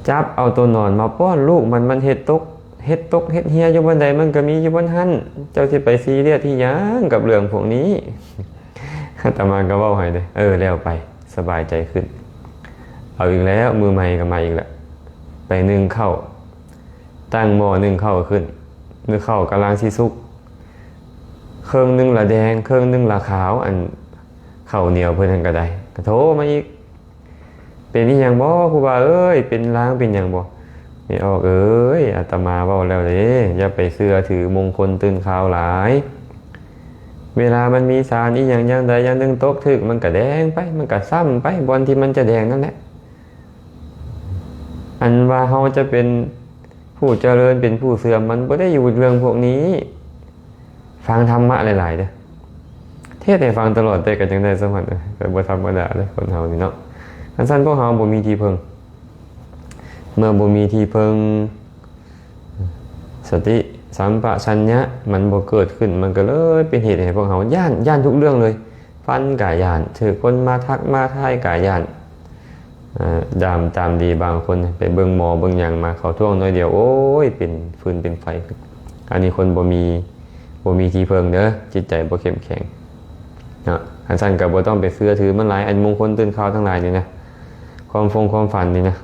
ຈັບເອົາໂຕໜອນມາປ້ອນລູກມັນ, ມັນເຮັດຕົກ ເຮັດຕົກເຮັດເຮ່ຍຢູ່ບ່ອນໃດ ມັນກໍມີຢູ່ບ່ອນຫັ້ນ. ເຈົ້າຊິໄປຊີຣຽສອີ່ຫຍັງກັບເລື່ອງພວກນີ້? ອາດຕະມາກໍເວົ້າໃຫ້ເດ້, ເອີ ແລ້ວໄປ ສະບາຍໃຈຂຶ້ນ. ເອົາອີກແລ້ວ, ມື້ໃໝ່ກໍມາອີກແລ້ວ. ໄປໜຶ້ງເຂົ້າ, ຕັ້ງໝໍ້ໜຶ້ງເຂົ້າຂຶ້ນ, ໜຶ້ງເຂົ້າກຳລັງຊິສຸກ, ເຄິ່ງໜຶ່ງລະແດງ ເຄິ່ງໜຶ່ງລະຂາວ, ອັນເຂົ້າໜຽວເພິ່ນຫັ້ນກໍໄດ້. ກໍໂທມາອີກ, ເປັນອີ່ຫຍັງບໍ່ ຄູບາເອີຍ? ເປັນລາງເປັນຫຍັງບໍ່? ແມ່ອອກເອີຍ, ອາດຕະມາເວົ້າແລ້ວເດ້, ຢ່າໄປເຊື່ອຖືມົງຄົນຕື່ນຂ່າວຫຼາຍ. ເວລາມັນມີສານອີ່ຫຍັງຢ່າງໃດຢ່າງໜຶ່ງຕົກຖືກ, ມັນກະແດງໄປ, ມັນກະຊ້ຳໄປ, ບ່ອນທີ່ມັນຈະແດງນັ້ນແຫຼະ. ອັນວ່າເຮົາຈະເປັນຜູ້ຈະເລີນ, ເປັນຜູ້ເສື່ອມ, ມັນບໍ່ໄດ້ຢູ່ເລື່ອງພວກນີ້. ຟັງທຳມະຫຼາຍໆເດີ້. ເທດໃຫ້ຟັງຕະຫຼອດ ແຕ່ກໍຍັງໄດ້ສ່ຳນັ້ນ, ກໍບໍ່ທຳມະດາເດີ້ ຄົນເຮົານີ້ເນາະ. ຄັນຊັ້ນພວກເຮົາບໍ່ມີທີ່ເພິ່ງ, ເມື່ອບໍ່ມີທີ່ເພິ່ງ, ສະຕິສຳປະຊັນຍະມັນບໍ່ເກີດຂຶ້ນ, ມັນກໍເລີຍເປັນເຫດໃຫ້ພວກເຮົາຢ້ານ, ຢ້ານທຸກເລື່ອງເລີຍ. ຝັນກໍຢ້ານ, ຖືກຄົນມາທັກມາທາຍກໍຢ້ານ. ອ່າ ດາມຕາມດີບາງຄົນໄປເບິ່ງໝໍເບິ່ງຫຍັງມາ, ເຂົາທ້ວງໜ້ອຍດຽວ ໂອ້ຍ ເປັນຟືນເປັນໄຟ. ອັນນີ້ຄົນບໍ່ມີ, ບໍ່ມີທີ່ເພິ່ງເດີ້, ຈິດໃຈບໍ່ເຂັ້ມແຂງເນາະ. ຄັນຊັ້ນກໍບໍ່ຕ້ອງໄປເຊື່ອຖືມັນຫຼາຍ, ອັນມົງຄົນຕື່ນຂ່າວທັງຫຼາຍນີ້ນະ, ຄວາມຟົງຄວາມຝັນນີ້ນະ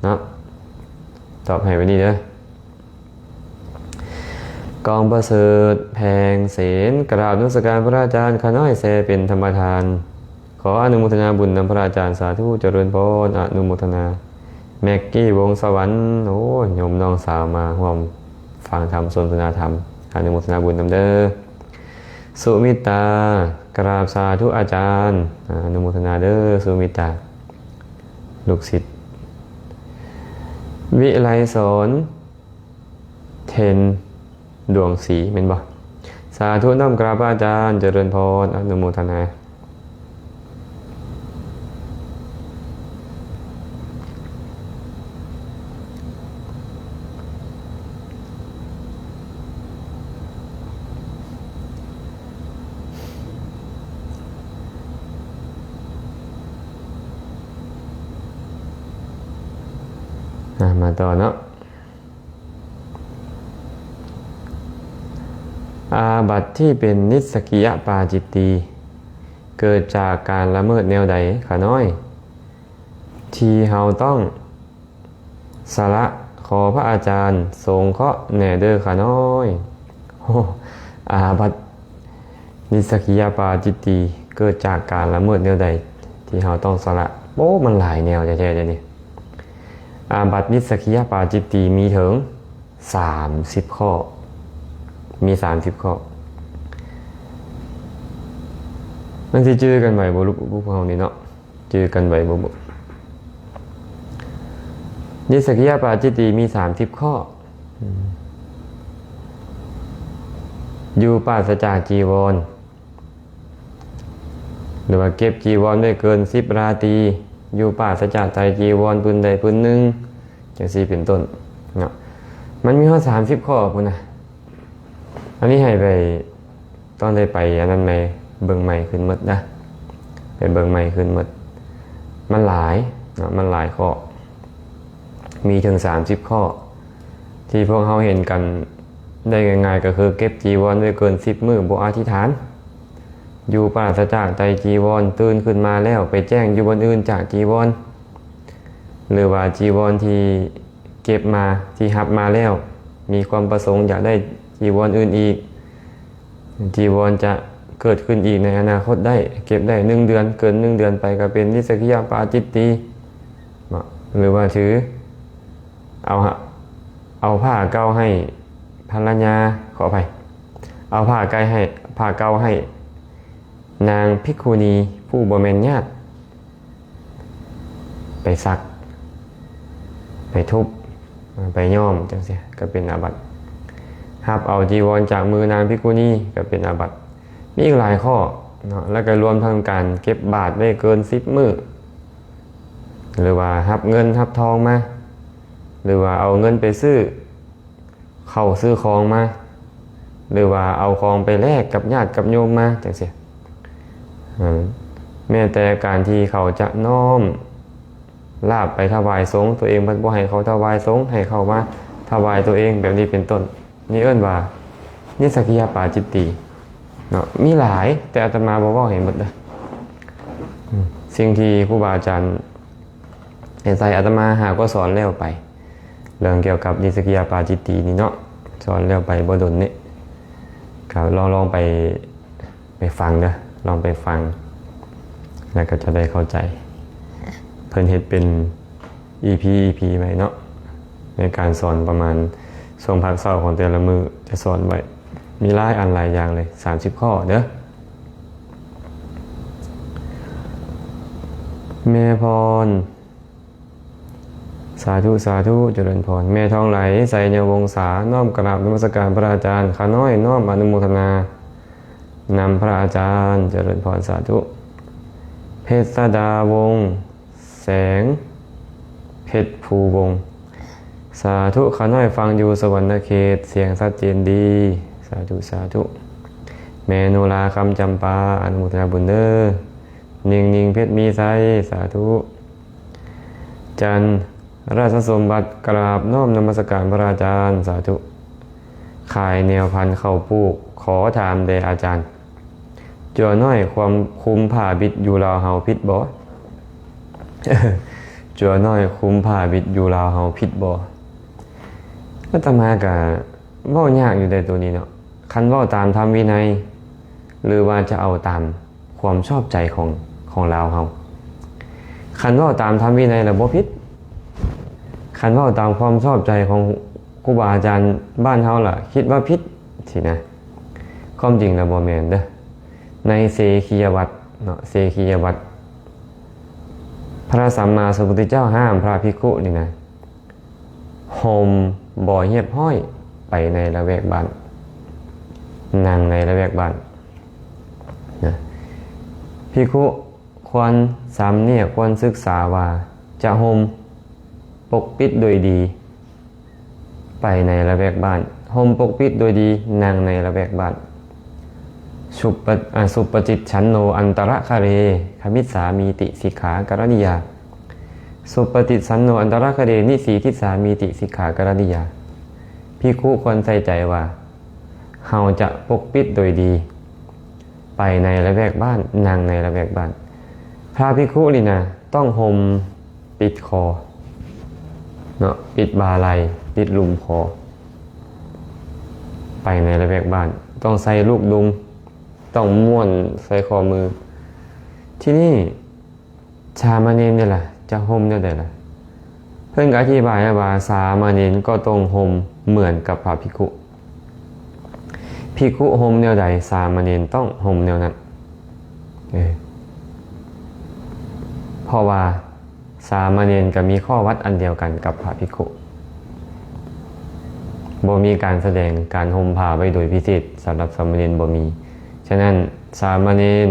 ເນາະ. ຕອບໃຫ້ແບບນີ້ເດີ້. ກອງປະເສີດ ແພງເສນ ກະລາບນະມັດສະການພະອາຈານ ຂ້ານ້ອຍແຊເປັນທຳມະທານ. ຂໍອະນຸໂມທະນາບຸນນຳພະອາຈານ, ສາທຸ ຈະເລີນພອນ, ອະນຸໂມທະນາ. ແມັກກີ້ ວົງສະຫວັນ, ໂອ້ຍ ໂຍມນ້ອງສາວມາຮ່ວມຟັງທຳ ສົນທະນາທຳ, ອະນຸໂມທະນາບຸນນຳເດີ້. ສຸມິດຕາ ກະລາບສາທຸອາຈານ, ອະນຸໂມທະນາເດີ້ ສຸມິດຕາ ລູກສິດ. ວິໄລສອນ ເທນ ດວງສີ ແມ່ນບໍ່? ສາທຸ ນ້ອມກາບພະອາຈານ, ຈະເລີນພອນ, ອະນຸໂມທະນາ. ອ່ະ ມາຕໍ່ເນາະ. ອາບັດທີ່ເປັນນິດສະກິຍະປາຈິດຕີ ເກີດຈາກການລະເມີດແນວໃດ ຂະນ້ອຍ ທີ່ເຮົາຕ້ອງສະລະ? ຂໍພະອາຈານສົງເຄາະແດ່ເດີ້ຂະນ້ອຍ. ໂອ້ ອາບັດ ນິດສະກິຍະປາຈິດຕີ ເກີດຈາກການລະເມີດແນວໃດທີ່ເຮົາຕ້ອງສະລະ? ໂອ້ ມັນຫຼາຍແນວແທ້ໆເດນີ້. ອາບັດນິດສະກິຍະປາຈິດຕີມີເຖິງສາມສິບຂໍ້, ມີສາມສິບຂໍ້. ມັນຊິຈື່ກັນໄຫວບໍ່ ລູກພວກເຮົານີ້ເນາະ? ຈື່ກັນໄຫວບໍ່? ນິດສະກິຍະປາຈິດຕີມີສາມສິບຂໍ້. ຢູ່ປາສະຈາກຈີວອນ ຫຼືວ່າເກັບຈີວອນໄດ້ເກີນສິບລາຕີ, ຢູ່ປາສະຈາກໄຕຈີວອນຜືນໃດຜືນໜຶ່ງ ຈັ່ງຊີ້ເປັນຕົ້ນເນາະ. ມັນມີຮອດສາມສິບຂໍ້ພຸ້ນນະ. ອັນນີ້ໃຫ້ໄປ ຕ້ອງໄດ້ໄປອັນນັ້ນໃໝ່, ເບິ່ງໃໝ່ຂຶ້ນໝົດນະ, ໄປເບິ່ງໃໝ່ຂຶ້ນໝົດ. ມັນຫຼາຍ, ເນາະ ມັນຫຼາຍຂໍ້ ມີເຖິງສາມສິບຂໍ້ ທີ່ພວກເຮົາເຫັນກັນໄດ້ງ່າຍໆ ກໍຄືເກັບຈີວອນໄວ້ເກີນສິບມື້ບໍ່ອະທິຖານ ຢູ່ປາສະຈາກໄຕຈີວອນ ຕື່ນຂຶ້ນມາແລ້ວໄປແຈ້ງຢູ່ບ່ອນອື່ນຈາກຈີວອນ ຫຼືວ່າຈີວອນທີ່ເກັບມາ ທີ່ຮັບມາແລ້ວ ມີຄວາມປະສົງຢາກໄດ້ຈີວອນອື່ນອີກ ຈີວອນຈະເກີດຂຶ້ນອີກໃນອະນາຄົດໄດ້ ເກັບໄດ້ໜຶ່ງເດືອນ ເກີນໜຶ່ງເດືອນໄປກໍເປັນນິດສັກກິຍະປາຈິດຕີ ເນາະ ຫຼືວ່າຖື ເອົາ ເອົາຜ້າເກົ່າໃຫ້ພັນລະຍາ ຂໍອະໄພ ເອົາຜ້າໄກ່ໃຫ້ ຜ້າເກົ່າໃຫ້ນາງພິກຂຸນີຜູ້ບໍ່ແມ່ນຍາດ ໄປສັກ ໄປທຸບ ໄປຍ້ອມ ຈັ່ງຊີ້ກໍເປັນອາບັດ ຮັບເອົາຈີວອນຈາກມືນາງພິກຂຸນີກໍເປັນອາບັດ ມີອີກຫຼາຍຂໍ້ເນາະ ແລ້ວກໍລວມທັງການເກັບບາດໄວ້ເກີນສິບມື້ ຫຼືວ່າຮັບເງິນຮັບທອງມາ ຫຼືວ່າເອົາເງິນໄປຊື້ເຂົ້າຊື້ຂອງມາ ຫຼືວ່າເອົາຂອງໄປແລກກັບຍາດກັບໂຍມມາ ຈັ່ງຊີ້ ເອີ ແມ້ແຕ່ການທີ່ເຂົາຈະນ້ອມລາບໄປຖວາຍສົງ ຕົວເອງພັດບໍ່ໃຫ້ເຂົາຖວາຍສົງ ໃຫ້ເຂົາມາຖວາຍຕົວເອງ ແບບນີ້ເປັນຕົ້ນ ນີ້ເອີ້ນວ່ານິດສັກກິຍະປາຈິດຕີເນາະ ມີຫຼາຍ ແຕ່ອາດຕະມາບໍ່ເວົ້າໃຫ້ໝົດເດີ ອືມ ສິ່ງທີ່ຄູບາອາຈານເຮັດໃສ່ອາດຕະມາຫາກໍສອນແລ້ວໄປ ເລື່ອງກ່ຽວກັບນິດສັກກິຍະປາຈິດຕີນີ້ເນາະ ສອນແລ້ວໄປບໍ່ດົນນີ້ ກໍລອງ ລອງໄປ ໄປຟັງເດີ ລອງໄປຟັງ ແລ້ວກໍຈະໄດ້ເຂົ້າໃຈ ເພິ່ນເຮັດເປັນອີພີ ອີພີໄວ້ເນາະ ໃນການສອນປະມານຊ່ວງພາກເຊົ້າຂອງແຕ່ລະມື້ຈະສອນໄວ້ ມີຫຼາຍອັນຫຼາຍຢ່າງເລີຍ ສາມສິບຂໍ້ເດີ ແມ່ພອນ ສາທຸ ສາທຸ ຈະເລີນພອນ ແມ່ທອງໄຫຼ ໄຊຍະວົງສາ ນ້ອມກະລາບນະມັດສະການພະອາຈານ ຂ້ານ້ອຍນ້ອມອະນຸໂມທະນານຳພະອາຈານ ຈະເລີນພອນ ສາທຸ ເພັດສະດາວົງ ແສງເພັດພູວົງ ສາທຸ ຂ້ານ້ອຍຟັງຢູ່ສະຫວັນນະເຂດ ສຽງຊັດເຈນດີ ສາທຸ ສາທຸ ແມ່ໂນລາ ຄຳຈຳປາ ອະນຸໂມທະນາບຸນເດີ ນິງນິງ ເພັດມີໄຊ ສາທຸ ຈັນ ລາຊະສົມບັດ ກະລາບນ້ອມນະມັດສະການພະອາຈານ ສາທຸ ຂາຍແນວພັນເຂົ້າປູກ ຂໍຖາມແດ່ອາຈານ ຈົວນ້ອຍຄວາມຄຸມຜ້າບິດຢູ່ລາວເຮົາຜິດບໍ່? ຈົວນ້ອຍຄຸມຜ້າບິດຢູ່ລາວເຮົາຜິດບໍ່? ອາດຕະມາກະເວົ້າຍາກຢູ່ໃດ໋ໂຕນີ້ເນາະ ຄັນເວົ້າຕາມທຳວິໄນ ຫຼືວ່າຈະເອົາຕາມ ຄວາມຊອບໃຈຂອງ ຂອງລາວເຮົາ ຄັນເວົ້າຕາມທຳວິໄນລະບໍ່ຜິດ ຄັນເວົ້າຕາມຄວາມຊອບໃຈຂອງຄູບາອາຈານບ້ານເຮົາລະຄິດວ່າຜິດຊີ້ນະ ຄວາມຈິງລະບໍ່ແມ່ນເດີ ໃນເສຄີຍະວັດເນາະ ເສຄີຍະວັດ ພະສຳມາສຳພຸດທະເຈົ້າຫ້າມພະພິກຂຸນີ້ນະ ຫົ່ມບໍ່ຮຽບຮ້ອຍໄປໃນລະແວກບ້ານ ນັ່ງໃນລະແວກບ້ານນະ ພິກຂຸຄວນສຳເນຍ ຄວນສຶກສາວ່າຈະຫົ່ມປົກປິດໂດຍດີໄປໃນລະແວກບ້ານ ຫົ່ມປົກປິດໂດຍດີ ນັ່ງໃນລະແວກບ້ານ ສຸປະ ອະ ສຸປະຕິດສັນໂນ ອັນຕະລະຄະເລ ຄະມິດສາມີຕິ ສິກຂາກະລະນິຍາ ສຸປະຕິດສັນໂນ ອັນຕະລະຄະເລ ນິສີທິດສາມີຕິ ສິກຂາກະລະນິຍາ ພິກຂຸຄວນໃສ່ໃຈວ່າ ເຮົາຈະປົກປິດໂດຍດີ ໄປໃນລະແວກບ້ານ ນັ່ງໃນລະແວກບ້ານ ພະພິກຂຸນີ້ນະ ຕ້ອງຫົ່ມປິດຄໍເນາະ ປິດບ່າໄຫຼ່ ປິດລຸ່ມຄໍ ໄປໃນລະແວກບ້ານ ຕ້ອງໃສ່ລູກດຸງ ຕ້ອງມ້ວນໃສ່ຂໍ້ມື ທີນີ້ ສາມະເນນນີ້ລະ ຈະຫົ່ມແນວໃດລະ? ເພິ່ນກໍອະທິບາຍວ່າ ສາມະເນນກໍຕ້ອງຫົ່ມເໝືອນກັບພະພິກຂຸ ພິກຂຸຫົ່ມແນວໃດ ສາມະເນນຕ້ອງຫົ່ມແນວນັ້ນ ເອີ ເພາະວ່າສາມະເນນກໍມີຂໍ້ວັດອັນດຽວກັນກັບພະພິກຂຸ ບໍ່ມີການສະແດງການຫົ່ມຜ້າໄວ້ໂດຍພິເສດ ສຳລັບສາມະເນນບໍ່ມີ ສະນັ້ນ ສາມະເນນ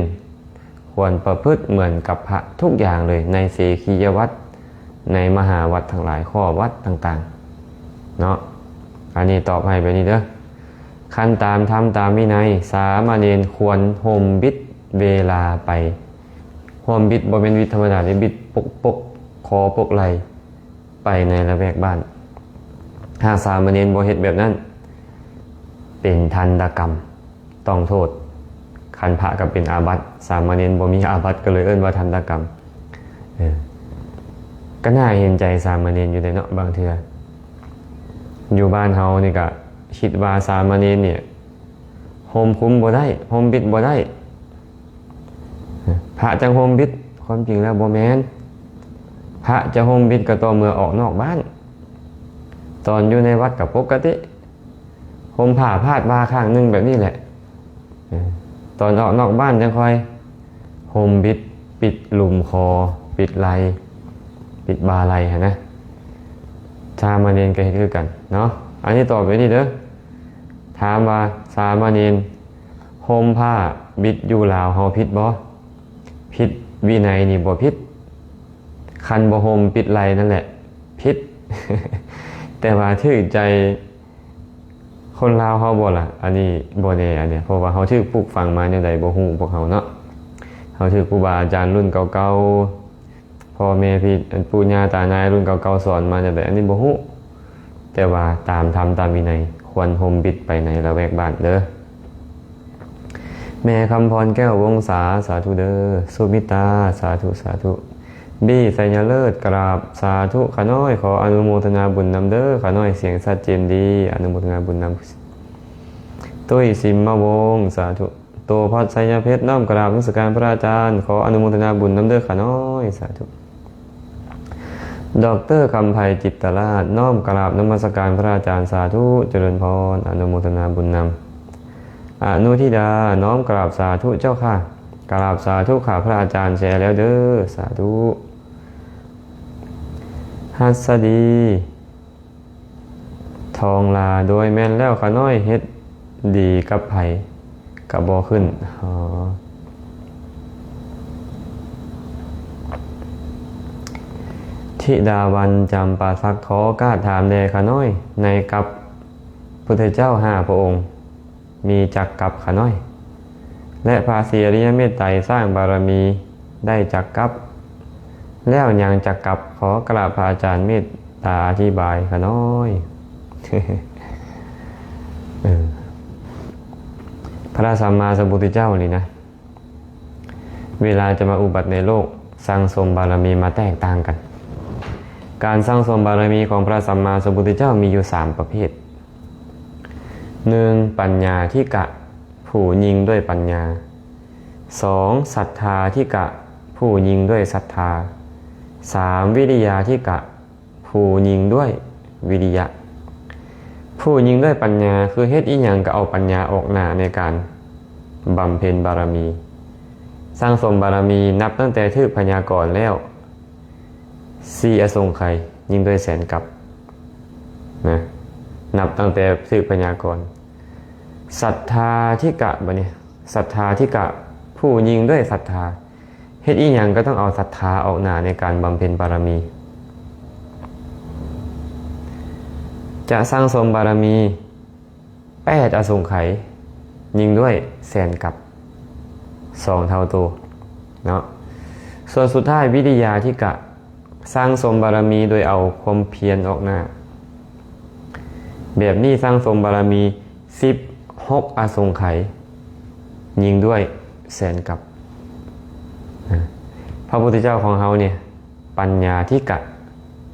ຄວນປະພຶດເໝືອນກັບພະທຸກຢ່າງເລີຍ ໃນເສຄີຍະວັດ ໃນມະຫາວັດທັງຫຼາຍ ຂໍ້ວັດຕ່າງໆ ເນາະ ອັນນີ້ຕອບໃຫ້ແບບນີ້ເດີ ຄັນຕາມທຳຕາມວິໄນ ສາມະເນນຄວນຫົ່ມບິດເວລາໄປ ຫົ່ມບິດບໍ່ແມ່ນບິດທຳມະດາເດ້ ບິດປົກປົກ ຂໍປົກໄລ່ໄປໃນລະແວກບ້ານ. ຫາກສາມະເນນບໍ່ເຮັດແບບນັ້ນ ເປັນທັນຕະກຳ ຕ້ອງໂທດ. ຄັນພະກໍເປັນອາບັດ, ສາມະເນນບໍ່ມີອາບັດ ກໍເລີຍເອີ້ນວ່າທັນຕະກຳ. ເອີ ກໍໜ້າເຫັນໃຈສາມະເນນຢູ່ເດ້ເນາະ ບາງເທື່ອ. ຢູ່ບ້ານເຮົານີ້ກໍຄິດວ່າສາມະເນນນີ້ ໂຮມຄຸມບໍ່ໄດ້ ໂຮມບິດບໍ່ໄດ້. ພະຈັ່ງໂຮມບິດ, ຄວາມຈິງແລ້ວບໍ່ແມ່ນ. ພະຈະໂຮມບິດກໍຕໍ່ເມື່ອອອກນອກບ້ານ. ຕອນຢູ່ໃນວັດກໍປົກກະຕິ, ໂຮມຜ້າພາດບ່າຂ້າງໜຶ່ງແບບນີ້ແຫຼະ. ຕອນອອກນອກບ້ານຈັ່ງຄ່ອຍໂຮມບິດ, ປິດລຸ່ມຄໍ, ປິດໄຫຼ່, ປິດບ່າໄຫຼ່ຫັ້ນນະ. ສາມະເນນກໍເຮັດຄືກັນເນາະ. ອັນນີ້ຕອບໄວ້ນີ້ເດີ. ຖາມວ່າສາມະເນນ ໂຮມຜ້າບິດຢູ່ລາວເຮົາຜິດບໍ່? ຜິດ. ວິໄນນີ້ບໍ່ຜິດ. ຄັນບໍ່ໂຮມປິດໄຫຼ່ນັ້ນແຫຼະຜິດ. ແຕ່ວ່າຖືກໃຈຄົນລາວເຮົາບໍ່ລະ? ອັນນີ້ບໍ່ແນ່, ອັນນີ້ ເພາະວ່າເຮົາຖືກປູກຝັງມາແນວໃດບໍ່ຮູ້ ພວກເຮົາເນາະ. ເຮົາຖືກຄູບາອາຈານລຸ້ນເກົ່າໆ ພໍ່ແມ່ພີ່ ອັນປູ່ຍ່າຕາຍາຍລຸ້ນເກົ່າໆສອນມາແນວໃດ ອັນນີ້ບໍ່ຮູ້. ແຕ່ວ່າຕາມທຳຕາມວິໄນ ຄວນໂຮມບິດໄປໃນລະແວກບ້ານເດີ. ແມ່ຄຳພອນ ແກ້ວວົງສາ ສາທຸເດີ. ສຸມິຕາ ສາທຸ ສາທຸ. ບີ ໄຊຍະເລີດ ກະລາບສາທຸ ຂ້ານ້ອຍ ຂໍອະນຸໂມທະນາບຸນນຳເດີ ຂ້ານ້ອຍ ສຽງຊັດເຈນດີ ອະນຸໂມທະນາບຸນນຳ. ຕຸ້ຍ ສິມມະວົງ ສາທຸ. ໂຕພັດ ໄຊຍະເພັດ ນ້ອມກະລາບນະມັດສະການພະອາຈານ ຂໍອະນຸໂມທະນາບຸນນຳເດີຂ້ານ້ອຍ ສາທຸ. ດອກເຕີ ຄຳໄພ ຈິດຕະລາດ ນ້ອມກະລາບນະມັດສະການພະອາຈານ ສາທຸ ຈະເລີນພອນ ອະນຸໂມທະນາບຸນນຳ. ອະນຸທິດາ ນ້ອມກະລາບສາທຸເຈົ້າຂ້າ ກະລາບສາທຸຂ້າພະອາຈານແຊແລ້ວເດີ ສາທຸ. ຫັດສະດີ ທອງລາ ໂດຍແມ່ນແລ້ວ ຂ້ານ້ອຍເຮັດດີກັບໃຜກະບໍ່ຂຶ້ນ. ອໍ ທິດາວັນ ຈຳປາສັກ ຂໍໂອກາດຖາມແດ່ຂ້ານ້ອຍ ໃນກັບພຸດທະເຈົ້າຫ້າພະອົງ ມີຈັກກັບຂະນ້ອຍ ແລະ ພະສີອະລິຍະເມດໄຕສ້າງບາລະມີໄດ້ຈັກກັບ ແລ້ວຍັງຈັກກັບ ຂໍກະລາບພະອາຈານເມດຕາອະທິບາຍຂະນ້ອຍ. ເອີ ພະສຳມາສຳພຸດທະເຈົ້ານີ້ນະ ເວລາຈະມາອຸບັດໃນໂລກ ສັ່ງສົມບາລະມີມາແຕກຕ່າງກັນ. ການສັ່ງສົມບາລະມີຂອງພະສຳມາສຳພຸດທະເຈົ້າມີຢູ່ສາມປະເພດ. ໜຶ່ງ ປັນຍາທິກະ ຜູ້ຍິ່ງດ້ວຍປັນຍາ. ສອງ ສັດທາທິກະ ຜູ້ຍິ່ງດ້ວຍສັດທາ. ສາມ ວິລິຍາທິກະ ຜູ້ຍິ່ງດ້ວຍວິລິຍະ. ຜູ້ຍິ່ງດ້ວຍປັນຍາ ຄືເຮັດອີ່ຫຍັງກໍເອົາປັນຍາອອກໜ້າໃນການບຳເພັນບາລະມີ. ສັ່ງສົມບາລະມີ ນັບຕັ້ງແຕ່ຖືກພະຍາກອນແລ້ວ ສີ່ອະສົງໄຂ ຍິ່ງດ້ວຍແສນກັບນະ ນັບຕັ້ງແຕ່ຖືກພະຍາກອນ. ສັດທາທິກະ ບາດນີ້ ສັດທາທິກະ ຜູ້ຍິ່ງດ້ວຍສັດທາ. ເຮັດອີ່ຫຍັງກໍຕ້ອງເອົາສັດທາອອກໜ້າໃນການບຳເພັນບາລະມີ. ຈະສັ່ງສົມບາລະມີ ແປດອະສົງໄຂ ຍິ່ງດ້ວຍແສນກັບ ສອງເທົ່າໂຕເນາະ. ສ່ວນສຸດທ້າຍ ວິລິຍາທິກະ ສັ່ງສົມບາລະມີໂດຍເອົາຄວາມພຽນອອກໜ້າ. ແບບນີ້ສັ່ງສົມບາລະມີສິບຫົກອະສົງໄຂ ຍິ່ງດ້ວຍແສນກັບ. ພະພຸດທະເຈົ້າຂອງເຮົານີ້ ປັນຍາທິກະ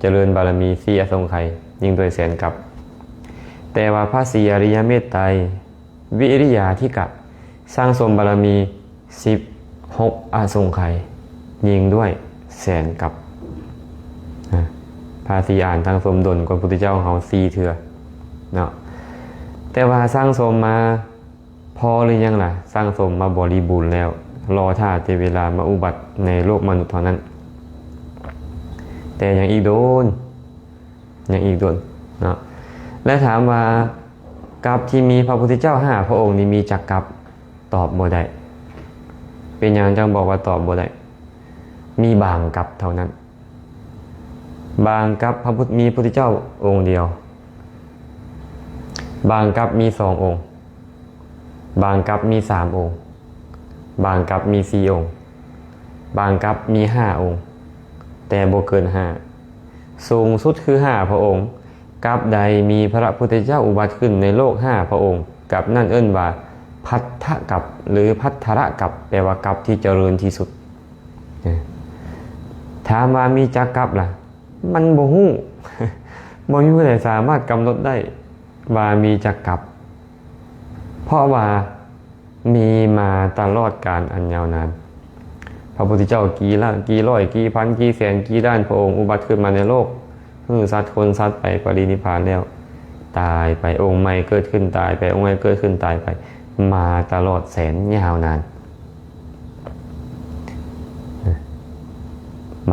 ຈະເລີນບາລະມີສີ່ອະສົງໄຂ ຍິ່ງດ້ວຍແສນກັບ. ແຕ່ວ່າພະສີອະລິຍະເມດໄຕ ວິລິຍາທິກະ ສັ່ງສົມບາລະມີສິບຫົກອະສົງໄຂ ຍິ່ງດ້ວຍແສນກັບ. ພະສີອານສັ່ງສົມດົນກວ່າພຸດທະເຈົ້າເຮົາສີ່ເທື່ອເນາະ. ແຕ່ວ່າສັ່ງສົມມາພໍຫຼືຍັງລະ? ສັ່ງສົມມາບໍລິບູນແລ້ວ ລໍຖ້າແຕ່ເວລາມາອຸບັດໃນໂລກມະນຸດເທົ່ານັ້ນ. ແຕ່ຍັງອີກດົນ ຍັງອີກດົນເນາະ. ແລະ ຖາມວ່າກັບທີ່ມີພະພຸດທະເຈົ້າຫ້າພະອົງນີ້ມີຈັກກັບ? ຕອບບໍ່ໄດ້. ເປັນຫຍັງຈັ່ງບອກວ່າຕອບບໍ່ໄດ້? ມີບາງກັບເທົ່ານັ້ນ. ບາງກັບພະພຸດ ມີພຸດທະເຈົ້າອົງດຽວ, ບາງກັບມີສອງອົງ, ບາງກັບມີສາມອົງ, ບາງກັບມີສີ່ອົງ, ບາງກັບມີຫ້າອົງ, ແຕ່ບໍ່ເກີນຫ້າ ສູງສຸດຄືຫ້າພະອົງ. ກັບໃດມີພະພຸດທະເຈົ້າອຸບັດຂຶ້ນໃນໂລກຫ້າພະອົງ, ກັບນັ້ນເອີ້ນວ່າພັດທະກັບ ຫຼື ພັດທະລະກັບ, ແປວ່າກັບທີ່ຈະເລີນທີ່ສຸດ. ຖາມວ່າມີຈັກກັບລະ? ມັນບໍ່ຮູ້. ບໍ່ມີຜູ້ໃດສາມາດກຳນົດໄດ້ວ່າມີຈັກກັບ, ເພາະວ່າມີມາຕະຫຼອດການອັນຍາວນານ. ພະພຸດທະເຈົ້າກີ່ລ້ານ ກີ່ຮ້ອຍ ກີ່ພັນ ກີ່ແສນ ກີ່ລ້ານພະອົງ ອຸບັດຂຶ້ນມາໃນໂລກ, ຄືສັດຄົນສັດໄປ ປະລິນິບພານແລ້ວ ຕາຍໄປ, ອົງໃໝ່ເກີດຂຶ້ນ ຕາຍໄປ, ອົງໃໝ່ເກີດຂຶ້ນ ຕາຍໄປ, ມາຕະຫຼອດແສນຍາວນານ.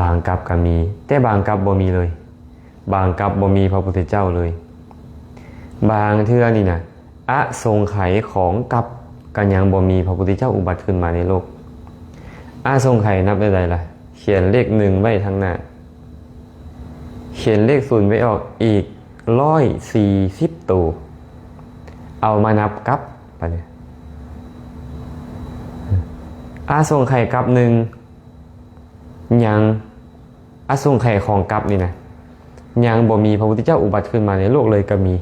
ບາງກັບກໍມີ, ແຕ່ບາງກັບບໍ່ມີເລີຍ. ບາງກັບບໍ່ມີພະພຸດທະເຈົ້າເລີຍ. ບາງເທື່ອນີ້ນະ ອະສົງໄຂຂອງກັບກໍຍັງບໍ່ມີພະພຸດທະເຈົ້າອຸບັດຂຶ້ນມາໃນໂລກ. ອະສົງໄຂນັບແນວໃດລະ? ຂຽນເລກໜຶ່ງໄວ້ທາງໜ້າ, ຂຽນເລກສູນໄປອອກອີກຮ້ອຍສີ່ສິບໂຕ, ເອົາມານັບກັບບາດນີ້. ອະສົງໄຂກັບໜຶ່ງຍັງ ອະສົງໄຂຂອງກັບນີ້ນະ ຍັງບໍ່ມີພະພຸດທະເຈົ້າອຸບັດຂຶ້ນມາໃນໂລກເລີຍກໍມີ.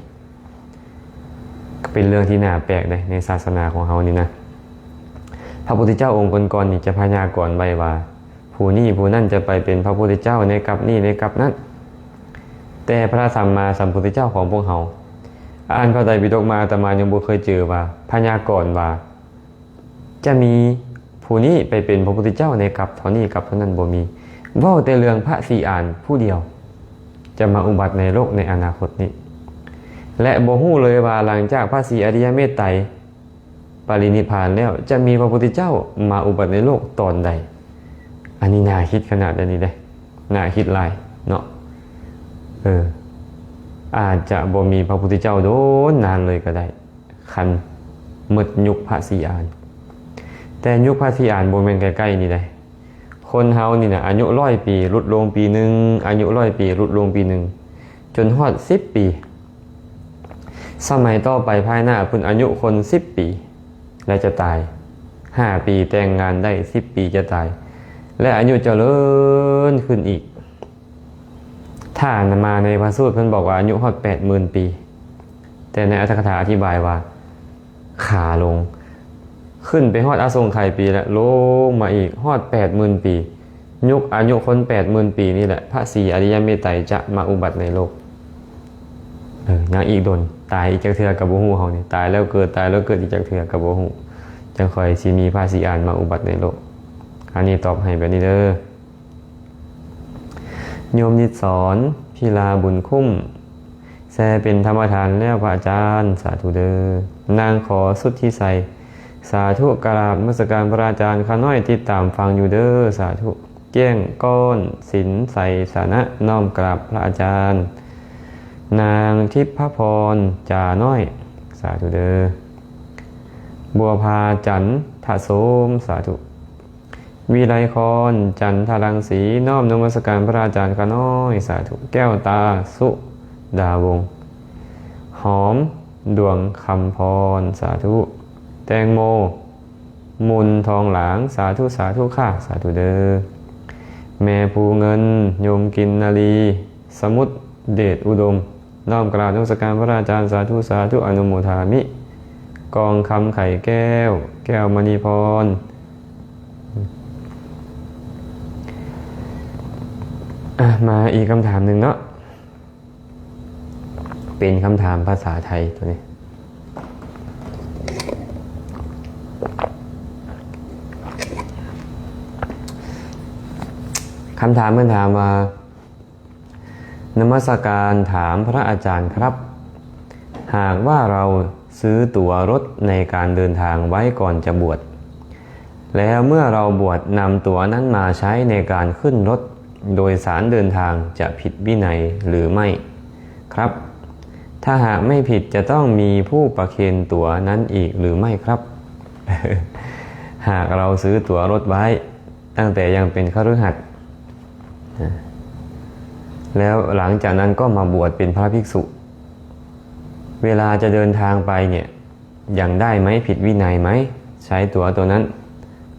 ກໍເປັນເລື່ອງທີ່ໜ້າແປກເດ້ ໃນສາສະໜາຂອງເຮົານີ້ນະ. ພະພຸດທະເຈົ້າອົງກ່ອນໆນີ້ຈະພະຍາກອນໄວ້ວ່າ ຜູ້ນີ້ຜູ້ນັ້ນຈະໄປເປັນພະພຸດທະເຈົ້າໃນກັບນີ້ໃນກັບນັ້ນ. ແຕ່ພະສຳມາສຳພຸດທະເຈົ້າຂອງພວກເຮົາ ອ່ານພະໄຕປິດົກມາ ອາດຕະມາຍັງບໍ່ເຄີຍເຈີວ່າ ພະຍາກອນວ່າ ຈະມີຜູ້ນີ້ໄປເປັນພະພຸດທະເຈົ້າໃນກັບເທົ່ານີ້ກັບເທົ່ານັ້ນ ບໍ່ມີ. ເວົ້າແຕ່ເລື່ອງພະສີອານຜູ້ດຽວ ຈະມາອຸບັດໃນໂລກໃນອະນາຄົດນີ້ ແລະ ບໍ່ຮູ້ເລີຍວ່າຫຼັງຈາກພະສີອະລິຍະເມດໄຕປະລິນິບພານແລ້ວ ຈະມີພະພຸດທະເຈົ້າມາອຸບັດໃນໂລກຕອນໃດ. ອັນນີ້ໜ້າຄິດຂະໜາດໃດນີ້ເດ້, ໜ້າຄິດຫຼາຍເນາະ. ເອີ ອາດຈະບໍ່ມີພະພຸດທະເຈົ້າໂດນນານເລີຍກໍໄດ້. ຄັນໝົດຍຸກພະສີອານ. ແຕ່ຍຸກພະສີອານບໍ່ແມ່ນໃກ້ໆນີ້ໃດ. ຄົນເຮົານີ້ນະ ອາຍຸຮ້ອຍປີ ຫຼຸດລົງປີໜຶ່ງ, ອາຍຸຮ້ອຍປີ ຫຼຸດລົງປີໜຶ່ງ, ຈົນຮອດສິບປີ. ສະໄໝຕໍ່ໄປພາຍໜ້າພຸ້ນ ອາຍຸຄົນສິບປີ ແລະ ຈະຕາຍ. ຫ້າປີແຕ່ງງານໄດ້, ສິບປີຈະຕາຍ ແລະ ອາຍຸຈະເລີນຂຶ້ນອີກ. ຖ້າມາໃນພະສູດເພິ່ນບອກວ່າອາຍຸຮອດແປດໝື່ນປີ, ແຕ່ໃນອັດຖະກະຖາອະທິບາຍວ່າຂາລົງ, ຂຶ້ນໄປຮອດອະສົງໄຂປີ ແລະ ລົງມາອີກຮອດແປດໝື່ນປີ. ຍຸກອາຍຸຄົນແປດໝື່ນປີນີ້ແຫຼະ ພະສີອະລິຍະເມດໄຕຈະມາອຸບັດໃນໂລກ. ເອີ ຍັງອີກດົນ, ຕາຍອີກຈັກເທື່ອກໍບໍ່ຮູ້ເຮົານີ້, ຕາຍແລ້ວເກີດ, ຕາຍແລ້ວເກີດອີກຈັກເທື່ອກໍບໍ່ຮູ້, ຈັ່ງຄ່ອຍຊິມີພະສີອານມາອຸບັດໃນໂລກ. ອັນນີ້ຕອບໃຫ້ແບບນີ້ເດີ. ໂຍມນິດສອນ ພິລາບຸນຄຸ້ມ ແຊເປັນທຳມະທານແລ້ວພະອາຈານ, ສາທຸເດີ. ນາງຂໍສຸດທິໄຊ ສາທຸ, ກະລາບນະມັດສະການພະອາຈານ, ຂ້ານ້ອຍຕິດຕາມຟັງຢູ່ເດີ, ສາທຸ. ແຈ້ງກ້ອນສິນໄຊສະນະ, ນ້ອມກະລາບພະອາຈານ. ນາງທິບພະພອນ ຈານ້ອຍ, ສາທຸເດີ. ບົວພາ ຈັນທະໂສມ, ສາທຸ. ວິໄລຄອນ ຈັນທະລັງສີ, ນ້ອມນະມັດສະການພະອາຈານຂ້ານ້ອຍ, ສາທຸ. ແກ້ວຕາ ສຸດາວົງ, ຫອມ ດວງຄຳພອນ, ສາທຸ. ແຕງໂມ ມຸນທອງຫຼາງ, ສາທຸ ສາທຸຄ່າ, ສາທຸເດີ. ແມ່ພູເງິນ ຍົມກິນນາລີ, ສະໝຸດເດດອຸດົມ, ນ້ອມກະລາບນະມັດສະການພະອາຈານ, ສາທຸ ສາທຸ, ອະນຸໂມທາມິ. ກອງຄຳ ໄຂແກ້ວ, ແກ້ວມະນີພອນ. ອ່ະ ມາອີກຄຳຖາມໜຶ່ງເນາະ, ເປັນຄຳຖາມພາສາໄທຕົວນີ້. ຄຳຖາມເພິ່ນຖາມວ່າ ນະມັດສະການຖາມພະອາຈານຄັບ, ຫາກວ່າເຮົາຊື້ຕົ໋ວລົດໃນການເດີນທາງໄວ້ກ່ອນຈະບວດ, ແລ້ວເມື່ອເຮົາບວດນຳຕົ໋ວນັ້ນມາໃຊ້ໃນການຂຶ້ນລົດໂດຍສານເດີນທາງ ຈະຜິດວິໄນຫຼືໄມ່ຄັບ? ຖ້າຫາກໄມ່ຜິດ ຈະຕ້ອງມີຜູ້ປະເຄນຕົ໋ວນັ້ນອີກຫຼືໄມ່ຄັບ? ຫາກເຮົາຊື້ຕົ໋ວລົດໄວ້ຕັ້ງແຕ່ຍັງເປັນຄະລືຫັດ ແລ້ວຫຼັງຈາກນັ້ນກໍມາບວດເປັນພະພິກສຸ ເວລາຈະເດີນທາງໄປເນ່ຍ ຍັງໄດ້ໄໝ? ຜິດວິໄນໄໝ? ໃຊ້ຕົ໋ວຕົວນັ້ນ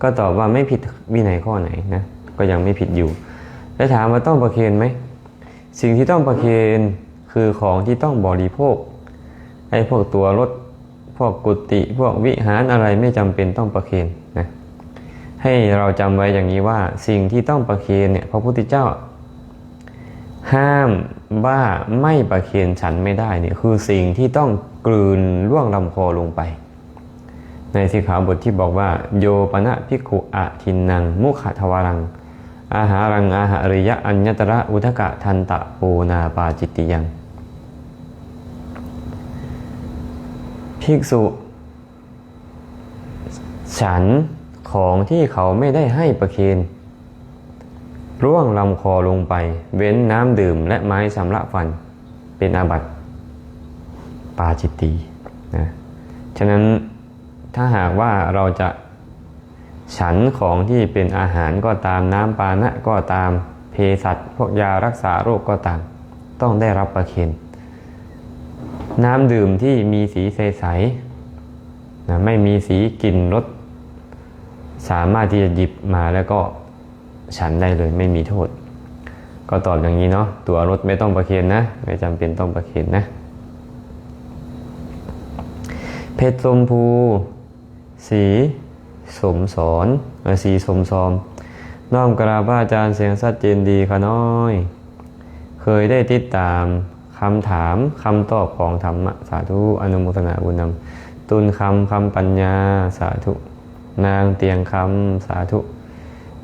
ກໍຕອບວ່າໄມ່ຜິດວິໄນຂໍ້ໄຫນນະ ກໍຍັງໄມ່ຜິດຢູ່. ได้ถามว่าต้องประเคนไหม? สิ่งที่ต้องประเคนคือของที่ต้องบริโภค ไอ้พวกตั๋วรถ พวกกุฏิ พวกวิหารอะไรไม่จำเป็นต้องประเคนนะ ให้เราจำไว้อย่างนี้ว่าสิ่งที่ต้องประเคนเนี่ย พระพุทธเจ้าห้ามว่าไม่ประเคนฉันไม่ได้เนี่ย คือสิ่งที่ต้องกลืนล่วงลำคอลงไป ในสิกขาบทที่บอกว่า โยปนะภิกขุอะทินนัง มุขะทวารัง อาหารัง อาหาริยะ อัญญตระ อุทกะทันตะ โปนาปาจิตติยัง ภิกษุฉันของที่เขาไม่ได้ให้ประเคน ล่วงลำคอลงไป เว้นน้ำดื่มและไม้ชำระฟัน เป็นอาบัติปาจิตตีนะ ฉะนั้นถ้าหากว่าเราจะฉันของที่เป็นอาหารก็ตาม น้ำปานะก็ตาม เภสัช พวกยารักษาโรคก็ตาม ต้องได้รับประเคน น้ำดื่มที่มีสีใสๆ นะ ไม่มีสีกลิ่นรส สามารถที่จะหยิบมาแล้วก็ฉันได้เลย ไม่มีโทษ ก็ตอบอย่างนี้เนาะ ตั๋วรถไม่ต้องประเคนนะ ไม่จำเป็นต้องประเคนนะ เพชรชมพู สีสมสอน เอ่อ สีสมซอม น้อมกราบพระอาจารย์เสียงชัดเจนดีค่ะน้อย เคยได้ติดตามคำถามคำตอบของธรรมะ สาธุ อนุโมทนาบุญนำ ตุลคำ คำปัญญา สาธุ นางเตียงคำ สาธุ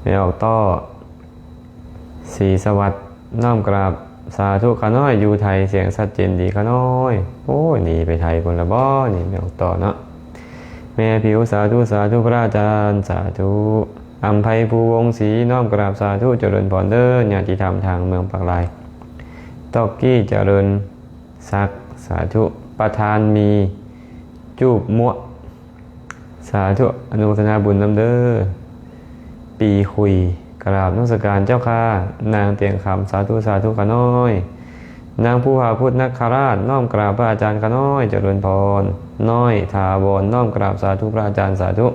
แม่ออกต้อ ศรีสวัสดิ์ น้อมกราบ สาธุ ข้าน้อย อยู่ไทย เสียงชัดเจนดี ข้าน้อย โอ้ย หนีไปไทยพุ้นละบ่ นี่ แม่ออกต่อเนาะ แม่ผิว สาธุ สาธุ พระอาจารย์ สาธุ อำไพภูวงศ์ศรี น้อมกราบ สาธุ เจริญพรเด้อ ญาติธรรมทางเมืองปากลาย ต๊อกกี้ เจริญศักดิ์ สาธุ ประธานมี จูบมวะ สาธุ อนุโมทนาบุญนำเด้อ ปีคุย กราบนมัสการเจ้าค่ะ นางเตียงคำ สาธุ สาธุ ข้าน้อย นางภูผาพุทธนคราช น้อมกราบพระอาจารย์ ข้าน้อย เจริญพร น้อยถาวร น้อมกราบ สาธุ พระอาจารย์ สาธุ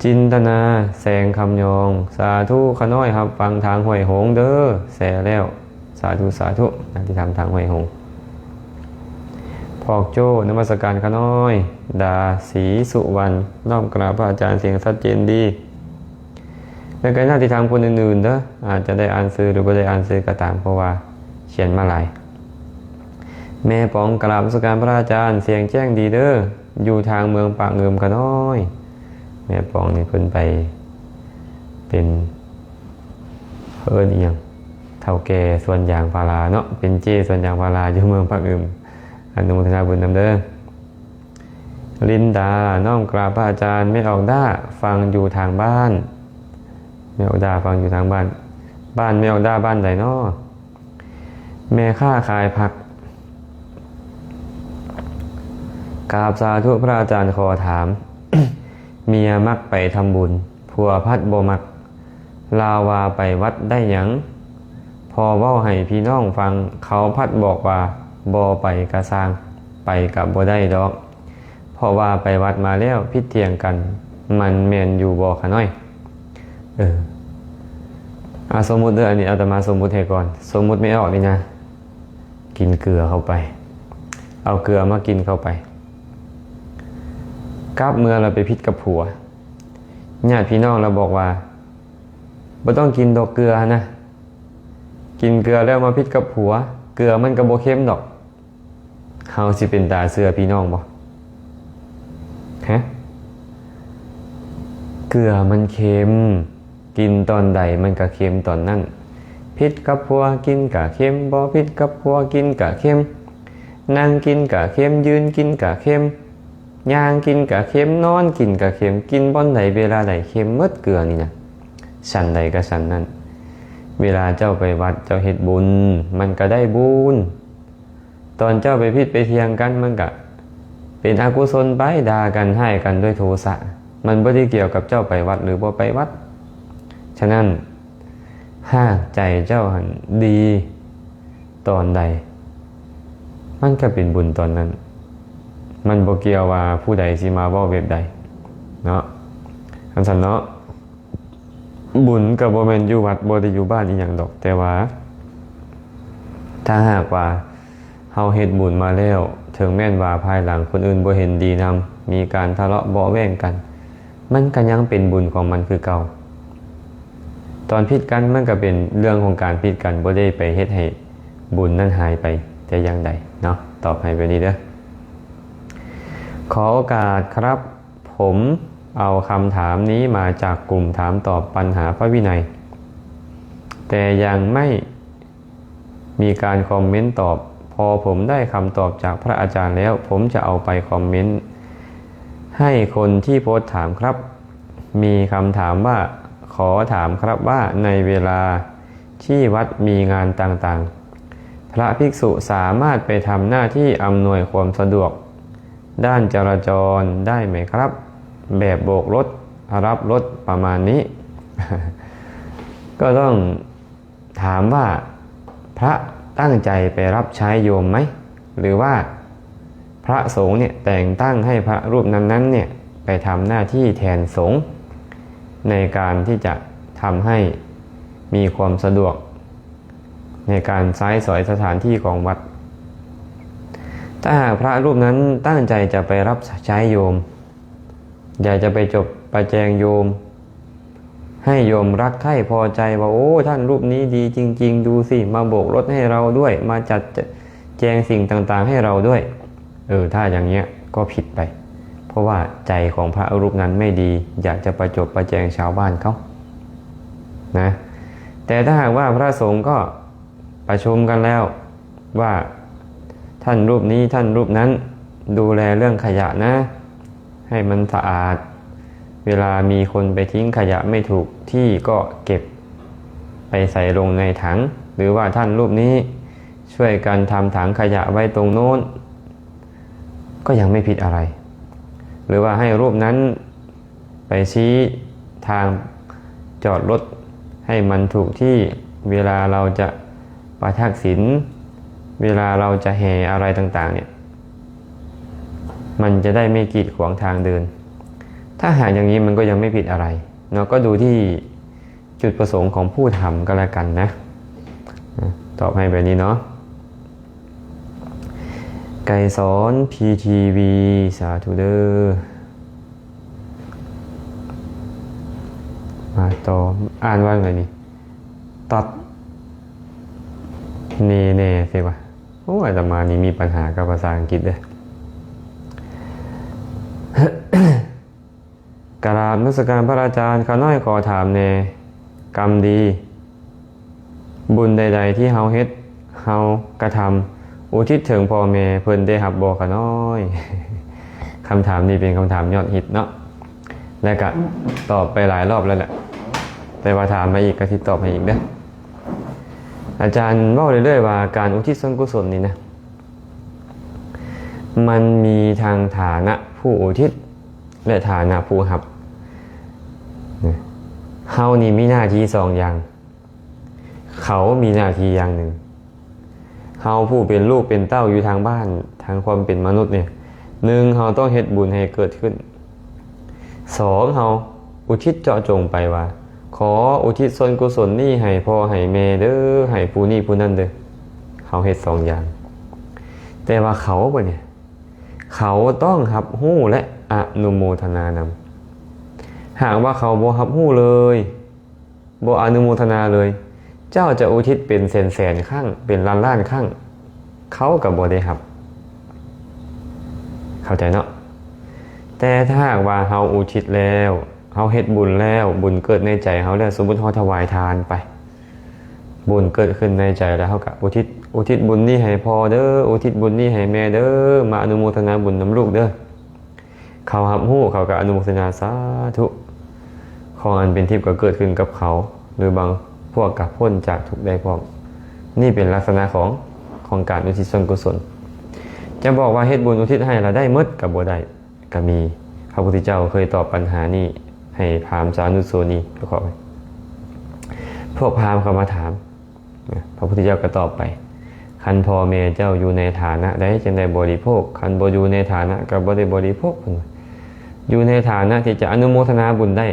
จินตนา แสงคำยอง สาธุ ข้าน้อย รับฟังทางห้วยหงส์เด้อ แชร์แล้ว สาธุ สาธุ อธิษฐานทางห้วยหงส์ พอกโจ้ นมัสการข้าน้อย ดา ศรีสุวรรณ น้อมกราบพระอาจารย์ เสียงชัดเจนดี แล้วก็ญาติธรรมคนอื่นๆเด้อ อาจจะได้อ่านชื่อหรือบ่ได้อ่านชื่อก็ตาม เพราะว่าเขียนมาหลาย แม่ป๋อง กราบนมัสการพระอาจารย์ เสียงแจ้งดีเด้อ อยู่ทางเมืองปากเงิมข้าน้อย แม่ป๋องนี่เพิ่นไปเป็น เอิ้นอิหยัง เฒ่าแก่สวนยางพาราเนาะ เป็นเจ้สวนยางพาราอยู่เมืองปากเงิม อนุโมทนาบุญนำเด้อ ลินดา น้อมกราบพระอาจารย์ แม่ออกด้า ฟังอยู่ทางบ้าน แม่ออกด้า ฟังอยู่ทางบ้าน บ้านแม่ออกด้า บ้านใดน้อ แม่ค้าขายผัก กราบสาธุพระอาจารย์ ขอถาม เมียมักไปทำบุญ ผัวพัดบ่มัก ลาวว่าไปวัดได้หยัง พอเว้าให้พี่น้องฟัง เขาพัดบอกว่าบ่ไปกะซ่าง ไปกะบ่ได้ดอก เพราะว่าไปวัดมาแล้วผิดเถียงกัน มันแม่นอยู่บ่ข้าน้อย เออ อ่ะ สมมุติเด้อ อันนี้อาตมาสมมุติให้ก่อน สมมุติแม่ออกนี่นะ กินเกลือเข้าไป เอาเกลือมากินเข้าไป กลับเมือแล้วไปผิดกับผัว ญาติพี่น้องแล้วบอกว่า บ่ต้องกินดอกเกลือนะ กินเกลือแล้วมาผิดกับผัว เกลือมันก็บ่เค็มดอก เฮาสิเป็นตาเชื่อพี่น้องบ่ ฮะ เกลือมันเค็ม กินตอนใดมันก็เค็มตอนนั้น ผิดกับผัวกินก็เค็ม บ่ผิดกับผัวกินก็เค็ม นั่งกินก็เค็ม ยืนกินก็เค็ม ย่างกินก็เค็ม นอนกินก็เค็ม กินบ่อนใดเวลาใดเค็มหมดเกลือนี่นะ ฉันใดก็ฉันนั้น เวลาเจ้าไปวัดเจ้าเฮ็ดบุญ มันก็ได้บุญ ตอนเจ้าไปผิดไปเถียงกัน มันก็เป็นอกุศลไป ด่ากัน ฮ้ายกันด้วยโทสะ มันบ่ได้เกี่ยวกับเจ้าไปวัดหรือบ่ไปวัด ฉะนั้น หากใจเจ้าหั้นดีตอนใด มันก็เป็นบุญตอนนั้น มันบ่เกี่ยวว่าผู้ใดสิมาเว้าแบบใด เนาะ จั่งซั้นเนาะ ບຸນກໍບໍ່ແມ່ນຢູ່ວັດ ບໍ່ໄດ້ຢູ່ບ້ານອີ່ຫຍັງດອກ, ແຕ່ວ່າຖ້າຫາກວ່າເຮົາເຮັດບຸນມາແລ້ວ ເຖິງແມ່ນວ່າພາຍຫຼັງຄົນອື່ນບໍ່ເຫັນດີນຳ, ມີການທະເລາະເບາະແວ້ງກັນ, ມັນກໍຍັງເປັນບຸນຂອງມັນຄືເກົ່າ. ຕອນຜິດກັນ ມັນກໍເປັນເລື່ອງຂອງການຜິດກັນ, ບໍ່ໄດ້ໄປເຮັດໃຫ້ບຸນນັ້ນຫາຍໄປແຕ່ຢ່າງໃດເນາະ. ຕອບໃຫ້ແບບນີ້ເດີ້. ຂໍໂອກາດຄັບ, ຜົມເອົາຄຳຖາມນີ້ມາຈາກກຸ່ມຖາມຕອບປັນຫາພະວິໄນ, ແຕ່ຍັງໄມ່ມີການຄອມເມັນຕອບ. ພໍຜົມໄດ້ຄຳຕອບຈາກພະອາຈານແລ້ວ, ຜົມຈະເອົາໄປຄອມເມັນໃຫ້ຄົນທີ່ໂພສຖາມຄັບ. ມີຄຳຖາມວ່າ, ຂໍຖາມຄັບວ່າ ໃນເວລາທີ່ວັດມີງານຕ່າງໆ ພະພິກສຸສາມາດໄປທຳໜ້າທີ່ອຳນວຍຄວາມສະດວກດ້ານຈະລາຈອນໄດ້ໄໝຄັບ? ແບບໂບກລົດ, ຮັບລົດ ປະມານນີ້. ກໍຕ້ອງ ຖາມວ່າພະຕັ້ງໃຈໄປຮັບໃຊ້ໂຍມໄໝ? ຫຼືວ່າພະສົງເນຍແຕ່ງຕັ້ງໃຫ້ພະຮູບນັ້ນໆ ເນຍໄປທຳໜ້າທີ່ແທນສົງ ໃນການທີ່ຈະທຳໃຫ້ມີຄວາມສະດວກໃນການໃຊ້ສອຍສະຖານທີ່ຂອງວັດ. ຖ້າຫາກພະຮູບນັ້ນຕັ້ງໃຈຈະໄປຮັບໃຊ້ໂຍມ, ຢາກຈະໄປຈົບປະແຈງໂຍມ ໃຫ້ໂຍມຮັກໃຄ່ພໍໃຈວ່າ ໂອ້ ທ່ານຮູບນີ້ດີຈິງໆ ດູຊິ ມາໂບກລົດໃຫ້ເຮົາດ້ວຍ ມາຈັດແຈງສິ່ງຕ່າງໆໃຫ້ເຮົາດ້ວຍ. ເອີ ຖ້າຢ່າງເນີ້ຍກໍຜິດໄປ, ເພາະວ່າໃຈຂອງພະຮູບນັ້ນໄມ່ດີ ຢາກຈະປະຈົບປະແຈງຊາວບ້ານເຂົານະ. ແຕ່ຖ້າຫາກວ່າພະສົງກໍປະຊຸມກັນແລ້ວວ່າ ທ່ານຮູບນີ້ ທ່ານຮູບນັ້ນ ດູແລເລື່ອງຂະຫຍະນະ ໃຫ້ມັນສະອາດ, ເວລາມີຄົນໄປຖິ້ມຂະຫຍະໄມ່ຖືກທີ່ກໍເກັບໄປໃສ່ລົງໃນຖັງ ຫຼືວ່າທ່ານຮູບນີ້ຊ່ວຍກັນທຳຖັງຂະຫຍະໄວ້ຕົງໂນ້ນ ກໍຍັງໄມ່ຜິດອະໄລ. ຫຼືວ່າໃຫ້ຮູບນັ້ນໄປຊີ້ທາງຈອດລົດໃຫ້ມັນຖືກທີ່ ເວລາເຮົາຈະປະທັກສິນ ເວລາເຮົາຈະແຫ່ອະໄລຕ່າງໆ ເນຍ ມັນຈະໄດ້ໄມ່ກີດຂວາງທາງເດີນ. ຖ້າຫາກຢ່າງນີ້ມັນກໍຍັງໄມ່ຜິດອະໄລເນາະ, ກໍດູທີ່ຈຸດປະສົງຂອງຜູ້ທຳກໍແລ້ວກັນນະ. ຕອບໃຫ້ແບບນີ້ເນາະ. ໄກສອນ ພີທີວີ ສາທຸເດີ້. ມາຕໍ່ ອ່ານວ່າຈັ່ງໃດນີ້? ຕັດ ເນແນ່ຊິວ່າ. ໂອ້ ອາດຕະມານີ້ມີບັນຫາກັບພາສາອັງກິດເດີ້. ກະລາບນະມັດສະການພະອາຈານ, ຂ້ານ້ອຍຂໍຖາມແດ່, ກຳດີ ບຸນໃດໆທີ່ເຮົາເຮັດ, ເຮົາກະທຳ ອຸທິດເຖິງພໍ່ແມ່ ເພິ່ນໄດ້ຮັບບໍ່ຂະນ້ອຍ? ຄຳຖາມນີ້ເປັນຄຳຖາມຍອດຮິດເນາະ ແລະກະຕອບໄປຫຼາຍລອບແລ້ວແຫຼະ, ແຕ່ວ່າຖາມມາອີກກະຊິຕອບໃຫ້ອີກເດີ້. ອາຈານເວົ້າເລື້ອຍໆວ່າ ການອຸທິດສ່ວນກຸສົນນີ້ນະ ມັນມີທັງຖານະຜູ້ອຸທິດ ແລະ ຖານະຜູ້ຮັບ. ເຮົານີ້ມີໜ້າທີ່ສອງຢ່າງ, ເຂົາມີໜ້າທີ່ຢ່າງໜຶ່ງ. ເຮົາຜູ້ເປັນລູກເປັນເຕົ້າຢູ່ທາງບ້ານ, ທາງຄວາມເປັນມະນຸດນີ້, ໜຶ່ງ ເຮົາຕ້ອງເຮັດບຸນໃຫ້ເກີດຂຶ້ນ. ສອງ ເຮົາອຸທິດເຈາະຈົງໄປວ່າ ຂໍອຸທິດສ່ວນກຸສົນນີ້ໃຫ້ພໍ່ໃຫ້ແມ່ເດີ້, ໃຫ້ຜູ້ນີ້ຜູ້ນັ້ນເດີ້. ເຮົາເຮັດສອງຢ່າງ. ແຕ່ວ່າເຂົາບັດນີ້ ເຂົາຕ້ອງຮັບຮູ້ ແລະ ອະນຸໂມທະນານຳ. ຫາກວ່າເຂົາບໍ່ຮັບຮູ້ເລີຍ, ບໍ່ອະນຸໂມທະນາເລີຍ, ເຈົ້າຈະອຸທິດເປັນແສນໆຄັ້ງ, ເປັນລ້ານໆຄັ້ງ, ເຂົາກໍບໍ່ໄດ້ຮັບ. ເຂົ້າໃຈເນາະ? ແຕ່ຖ້າຫາກວ່າເຮົາອຸທິດແລ້ວ, ເຮົາເຮັດບຸນແລ້ວ, ບຸນເກີດໃນໃຈເຮົາແລ້ວ, ສົມມຸດເຮົາຖວາຍທານໄປ, ບຸນເກີດຂຶ້ນໃນໃຈແລ້ວ ເຮົາກໍອຸທິດ, ອຸທິດບຸນນີ້ໃຫ້ພໍ່ເດີ້, ອຸທິດບຸນນີ້ໃຫ້ແມ່ເດີ້, ມາອະນຸໂມທະນາບຸນນຳລູກເດີ້. ເຂົາຮັບຮູ້, ເຂົາກໍອະນຸໂມທະນາສາທຸ, ຂອງອັນເປັນທິບກໍເກີດຂຶ້ນກັບເຂົາ, ຫຼືບາງພວກກໍພົ້ນຈາກທຸກໄດ້ພ້ອມ. ນີ້ເປັນລັກສະນະຂອງ, ຂອງການອຸທິດສ່ວນກຸສົນ. ຈະບອກວ່າເຮັດບຸນອຸທິດໃຫ້ລະໄດ້ໝົດກໍບໍ່ໄດ້. ກໍມີ. ພະພຸດທະເຈົ້າເຄີຍຕອບບັນຫານີ້ໃຫ້ພາມສານຸໂສນີ, ຂໍອະໄພ, ພວກພາມເຂົາມາຖາມ, ພະພຸດທະເຈົ້າກໍຕອບໄປ, ຄັນພໍ່ແມ່ເຈົ້າຢູ່ໃນຖານະໃດ ຈຶ່ງໄດ້ບໍລິໂພກ, ຄັນບໍ່ຢູ່ໃນຖານະກໍບໍ່ໄດ້ບໍລິໂພກ, ເພິ່ນວ່າ. ຢູ່ໃນຖານະທີ່ຈະອະນຸໂມທະນາບຸນໄດ້,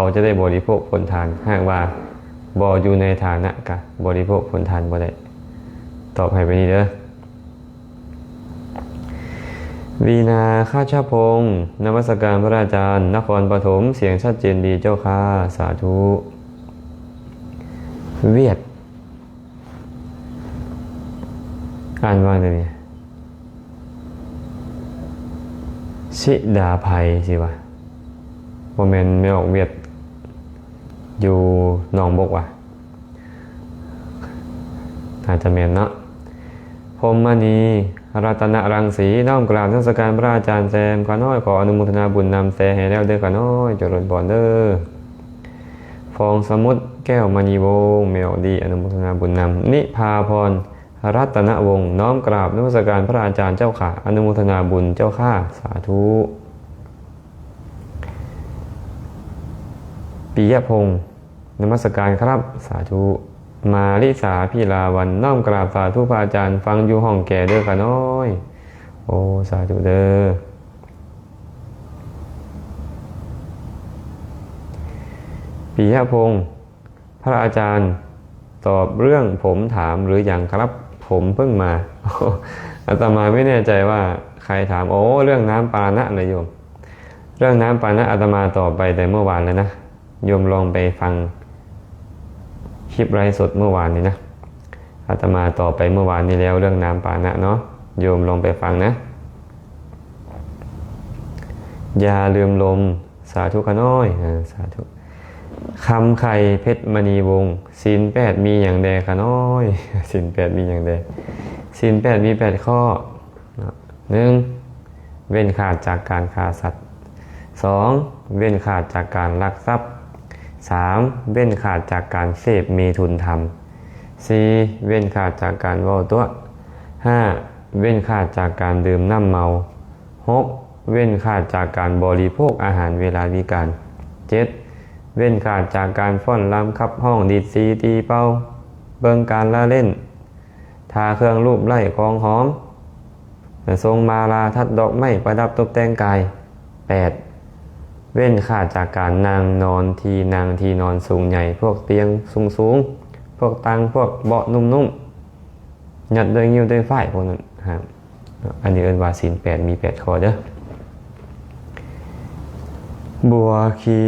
ເຂົາຈະໄດ້ບໍລິໂພກຜົນທານ, ຫາກວ່າບໍ່ຢູ່ໃນຖານະກະບໍລິໂພກຜົນທານບໍ່ໄດ້. ຕອບໃຫ້ໄປນີ້ເດີ້. ວີນາ ຄາຊະພົງ, ນະມັດສະການພະອາຈານ, ນະຄອນປະຖົມ, ສຽງຊັດເຈນດີເຈົ້າຄ່າ, ສາທຸ. ວຽດ ອ່ານວ່າແນວໃດນີ້? ຊິດາໄພຊິວ່າ? ບໍ່ແມ່ນແມ່ອອກວຽດ ຢູ່ໜອງບົກຫວາ? ໜ້າຈະແມ່ນເນາະ. ພົມມະນີ ລັດຕະນະລັງສີ ນ້ອມກາບນະມັດສະການພະອາຈານແຊມ ຂ້ານ້ອຍຂໍອະນຸໂມທະນາບຸນນຳແຊໃຫ້ແລ້ວເດີ້ ຂ້ານ້ອຍ ຈະເລີນພອນເດີ້. ຟອງສະໝຸດ ແກ້ວມະນີວົງ ແມ່ອອກດີ ອະນຸໂມທະນາບຸນນຳ. ນິພາພອນ ລັດຕະນະວົງ ນ້ອມກາບນະມັດສະການພະອາຈານເຈົ້າຂ້າ ອະນຸໂມທະນາບຸນເຈົ້າຂ້າ ສາທຸ. ປິຍະພົງ ນະມັດສະການຄັບ ສາທຸ. ມາລິສາ ພິລາວັນ ນ້ອມກາບສາທຸພະອາຈານ ຟັງຢູ່ຫ້ອງແກເດີ້ຂ້ານ້ອຍ ໂອ ສາທຸເດີ້. ປິຍະພົງ ພະອາຈານຕອບເລື່ອງຜົມຖາມຫຼືຍັງຄັບ? ຜົມເພິ່ງມາ. ອາດຕະມາບໍ່ແນ່ໃຈວ່າໃຜຖາມ. ໂອ ເລື່ອງນ້ຳປານະນະໂຍມ. ເລື່ອງນ້ຳປານະອາດຕະມາຕອບໄປແຕ່ເມື່ອວານແລ້ວນະ. ໂຍມລອງໄປຟັງຄລິບໄລຟ໌ສົດເມື່ອວານນີ້ນະ. ອາດຕະມາຕອບໄປເມື່ອວານນີ້ແລ້ວ ເລື່ອງນ້ຳປານະເນາະ. ໂຍມລອງໄປຟັງນະ. ຢ່າລືມລົມ ສາທຸຂ້ານ້ອຍ ເອີ ສາທຸ. ຄຳໄຂ່ ເພັດມະນີວົງ ສິນແປດມີຫຍັງແດ່ຂ້ານ້ອຍ? ສິນແປດມີຫຍັງແດ່? ສິນແປດມີແປດຂໍ້. ໜຶ່ງ ເວັ້ນຂາດຈາກການຂ້າສັດ. ສອງ ເວັ້ນຂາດຈາກການລັກຊັບ. ສາມ ເວັ້ນຂາດຈາກການເສບເມຖຸນທຳ. ສີ່ ເວັ້ນຂາດຈາກການເວົ້າຕົວະ. ຫ້າ ເວັ້ນຂາດຈາກການດື່ມນ້ຳເມົາ. ຫົກ ເວັ້ນຂາດຈາກການບໍລິໂພກອາຫານເວລາວິການ. ເຈັດ ເວັ້ນຂາດຈາກການຟ້ອນລຳຂັບຮ້ອງ ດີດສີຕີເປົ່າ ເບິ່ງການລະຫຼິ້ນ ທາເຄື່ອງລູບໄລ້ຂອງຫອມ ສົ່ງມາລາ ທັດດອກໄມ້ ປະດັບຕົບແຕ່ງກາຍ. ແປດ ເວັ້ນຂາດຈາກການນັ່ງນອນທີ່ນັ່ງທີ່ນອນສູງໃຫຍ່ ພວກຕຽງສູງໆ ພວກຕັ່ງ ພວກເບາະນຸ້ມໆ ຍັດດ້ວຍງິ້ວດ້ວຍຝ້າຍ ພວກນັ້ນ. ອັນນີ້ເອີ້ນວ່າສິນແປດມີແປດຂໍ້ເດີ້. ບົວຄີ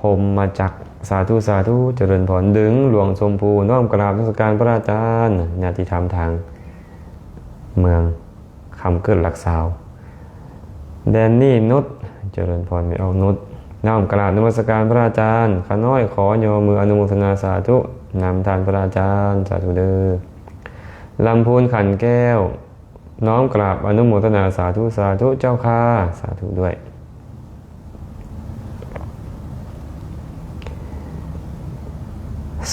ພົມມະຈັກ ສາທຸ ສາທຸ ຈະເລີນພອນ. ດຶງ ຫຼວງຊົມພູ ນ້ອມກາບນະມັດສະການພະອາຈານ ຍາດຕິທຳທາງເມືອງຄຳເກີດຫຼັກຊາວ. ແດນນີ້ ນຸດ ຈະເລີນພອນ ແມ່ອອກນຸດ ນ້ອມກາບນະມັດສະການພະອາຈານ ຂ້ານ້ອຍຂໍຍໍມືອະນຸໂມທະນາສາທຸນຳທ່ານພະອາຈານ ສາທຸເດີ້. ລຳພູນ ຂັນແກ້ວ ນ້ອມກາບອະນຸໂມທະນາສາທຸ ສາທຸເຈົ້າຂ້າ ສາທຸດ້ວຍ.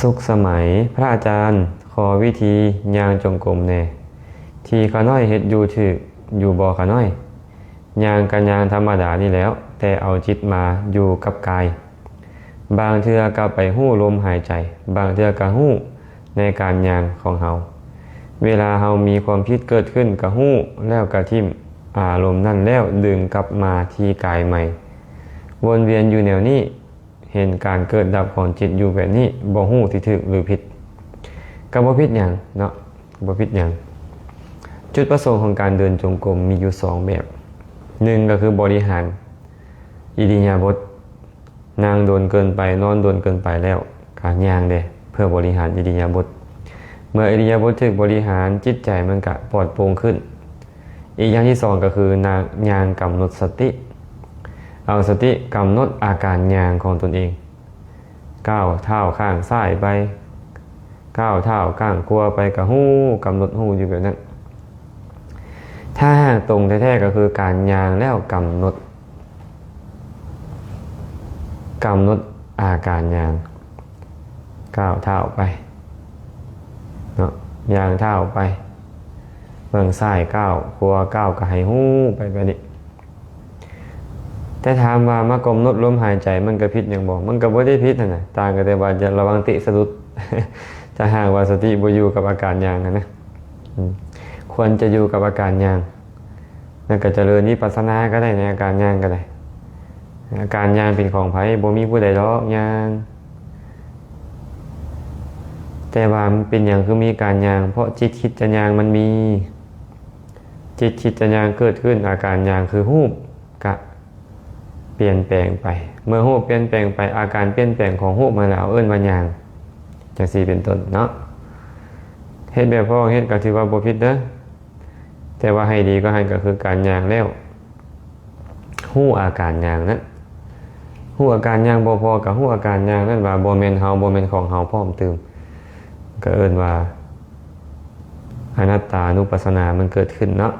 ສຸກສະໄໝ ພະອາຈານ ຂໍວິທີຍ່າງຈົງກົມແດ່ ທີ່ຂ້ານ້ອຍເຮັດຢູ່ຖືກຢູ່ບໍ່ຂ້ານ້ອຍ? ຍ່າງກະຍ່າງທຳມະດານີ້ແຫຼ້ວ ແຕ່ເອົາຈິດມາຢູ່ກັບກາຍ. ບາງເທື່ອກະໄປຮູ້ລົມຫາຍໃຈ, ບາງເທື່ອກະຮູ້ໃນການຍ່າງຂອງເຮົາ. ເວລາເຮົາມີຄວາມຜິດເກີດຂຶ້ນກະຮູ້ ແລ້ວກະຖິ້ມອາລົມນັ້ນແລ້ວດຶງກັບມາທີ່ກາຍໃໝ່. ວົນວຽນຢູ່ແນວນີ້, ເຫັນການເກີດດັບຂອງຈິດຢູ່ແບບນີ້, ບໍ່ຮູ້ທີ່ຖືກຫຼືຜິດ. ກະບໍ່ຜິດຫຍັງເນາະ, ບໍ່ຜິດຫຍັງ. ຈຸດປະສົງຂອງການເດີນຈົງກົມມີຢູ່ສອງແບບ. ໜຶ່ງກະຄືບໍລິຫານອິລິຍາບົດ. ນັ່ງດົນເກີນໄປ, ນອນດົນເກີນໄປແລ້ວກະຍ່າງເດ້ ເພື່ອບໍລິຫານອິລິຍາບົດ. ເມື່ອອິລິຍາບົດຖືກບໍລິຫານ, ຈິດໃຈມັນກະປອດໂປ່ງຂຶ້ນ. ອີກຢ່າງທີສອງກະຄື ນາ- ຍ່າງກຳນົດສະຕິ. ເອົາສະຕິກຳນົດອາການຍ່າງຂອງຕົນເອງ. ກ້າວເທົ້າຂ້າງຊ້າຍໄປ, ກ້າວເທົ້າຂ້າງຂວາໄປ, ກະຮູ້, ກຳນົດຮູ້ຢູ່ແບບນັ້ນ. ຖ້າຫາກຕົງແທ້ໆ ກະຄືການຍ່າງແລ້ວກຳນົດ ກຳນົດອາການຍ່າງ. ກ້າວເທົ້າໄປເນາະ, ຍ່າງເທົ້າໄປ, ເບິ່ງຊ້າຍກ້າວ, ຂວາກ້າວ, ກະໃຫ້ຮູ້ໄປແບບນີ້. ແຕ່ຖາມວ່າມາກຳນົດລົມຫາຍໃຈ ມັນກະຜິດຫຍັງບໍ່? ມັນກະບໍ່ໄດ້ຜິດຫັ້ນນະ, ຕ່າງກັນແຕ່ວ່າຈະລະວັງຕິສະດຸດ ຖ້າຫາກວ່າສະຕິບໍ່ຢູ່ກັບອາການຍ່າງຫັ້ນນະ. ອືມ ຄວນຈະຢູ່ກັບອາການຍ່າງ. ແລ້ວກະຈະເລີນວິປັດສະນາກະໄດ້ ໃນອາການຍ່າງກະໄດ້. ການຍ່າງເປັນຂອງໃຜ? ບໍ່ມີຜູ້ໃດດອກຍ່າງ. ແຕ່ວ່າເປັນຫຍັງຄືມີການຍ່າງ? ເພາະຈິດຄິດຈະຍ່າງມັນມີ. ຈິດຄິດຈະຍ່າງເກີດຂຶ້ນ, ອາການຍ່າງຄືຮູບກະປ່ຽນແປງໄປ. ເມື່ອຮູບປ່ຽນແປງໄປ, ອາການປ່ຽນແປງຂອງຮູບຫັ້ນແຫຼະເອີ້ນວ່າຍ່າງ. ຈັ່ງຊີ້ເປັນຕົ້ນເນາະ. ເຮັດແບບພໍ່ເຮັດກໍຖືວ່າບໍ່ຜິດເດີ. ແຕ່ວ່າໃຫ້ດີກວ່າຫັ້ນກໍຄືການຍ່າງແລ້ວ ຮູ້ອາການຍ່າງນັ້ນ, ຮູ້ອາການຍ່າງບໍ່ພໍກໍຮູ້ອາການຍ່າງນັ້ນວ່າບໍ່ແມ່ນເຮົາ, ບໍ່ແມ່ນຂອງເຮົາພ້ອມຕື່ມ, ກໍເອີ້ນວ່າອະນັດຕານຸປັດສະນາມັນເກີດຂຶ້ນເນາະ.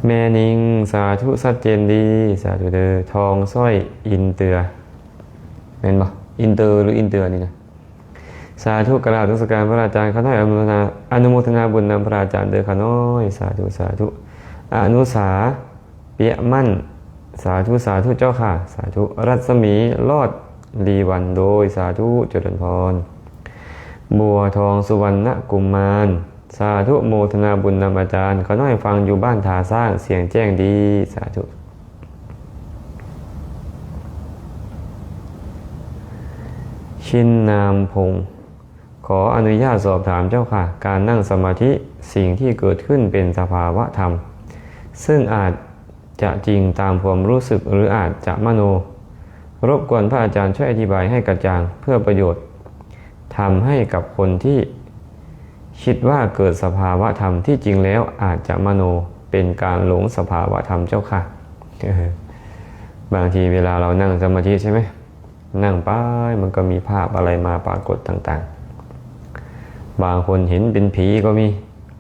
ແມ່ນິງ ສາທຸ ຊັດເຈນດີ ສາທຸເດີ. ທອງ ສ້ອຍ ອິນເຕີ ແມ່ນບໍ່? ອິນເຕີ ຫຼື ອິນເຕີ ນີ້ນະ? ສາທຸ ກະລາບນະມັດສະການພະອາຈານ. ຂ້ານ້ອຍອະນຸໂມທະນາ ອະນຸໂມທະນາບຸນນຳພະອາຈານເດີຂ້ານ້ອຍ. ສາທຸ ສາທຸ. ອະນຸສາ ປຽໝັ້ນ ສາທຸ ສາທຸເຈົ້າຂ້າ. ສາທຸ. ລັດສະໝີ ລອດລີວັນ ໂດຍ ສາທຸ ຈະເລີນພອນ. ບົວທອງ ສຸວັນນະກຸມານ ສາທຸ ໂມທະນາບຸນນຳອາຈານ. ຂ້ານ້ອຍຟັງຢູ່ບ້ານທ່າຊ້າງ ສຽງແຈ້ງດີ. ສາທຸ. ຊິນນາມພົງ ຂໍອະນຸຍາດສອບຖາມເຈົ້າຄ່ະ, ການນັ່ງສະມາທິ ສິ່ງທີ່ເກີດຂຶ້ນເປັນສະພາວະທຳ ເຊິ່ງອາດຈະຈິງຕາມຄວາມຮູ້ສຶກ ຫຼື ອາດຈະມະໂນ. ລົບກວນພະອາຈານຊ່ວຍອະທິບາຍໃຫ້ກະຈ່າງ ເພື່ອປະໂຫຍດທຳໃຫ້ກັບຄົນທີ່ຄິດວ່າເກີດສະພາວະທຳ, ທີ່ຈິງແລ້ວອາດຈະມະໂນ ເປັນການຫຼົງສະພາວະທຳເຈົ້າຄ່ະ. ບາງທີເວລາເຮົານັ່ງສະມາທິໃຊ່ໄໝ? ນັ່ງໄປ ມັນກໍມີພາບອະໄລມາປາກົດຕ່າງໆ. ບາງຄົນເຫັນເປັນຜີກໍມີ,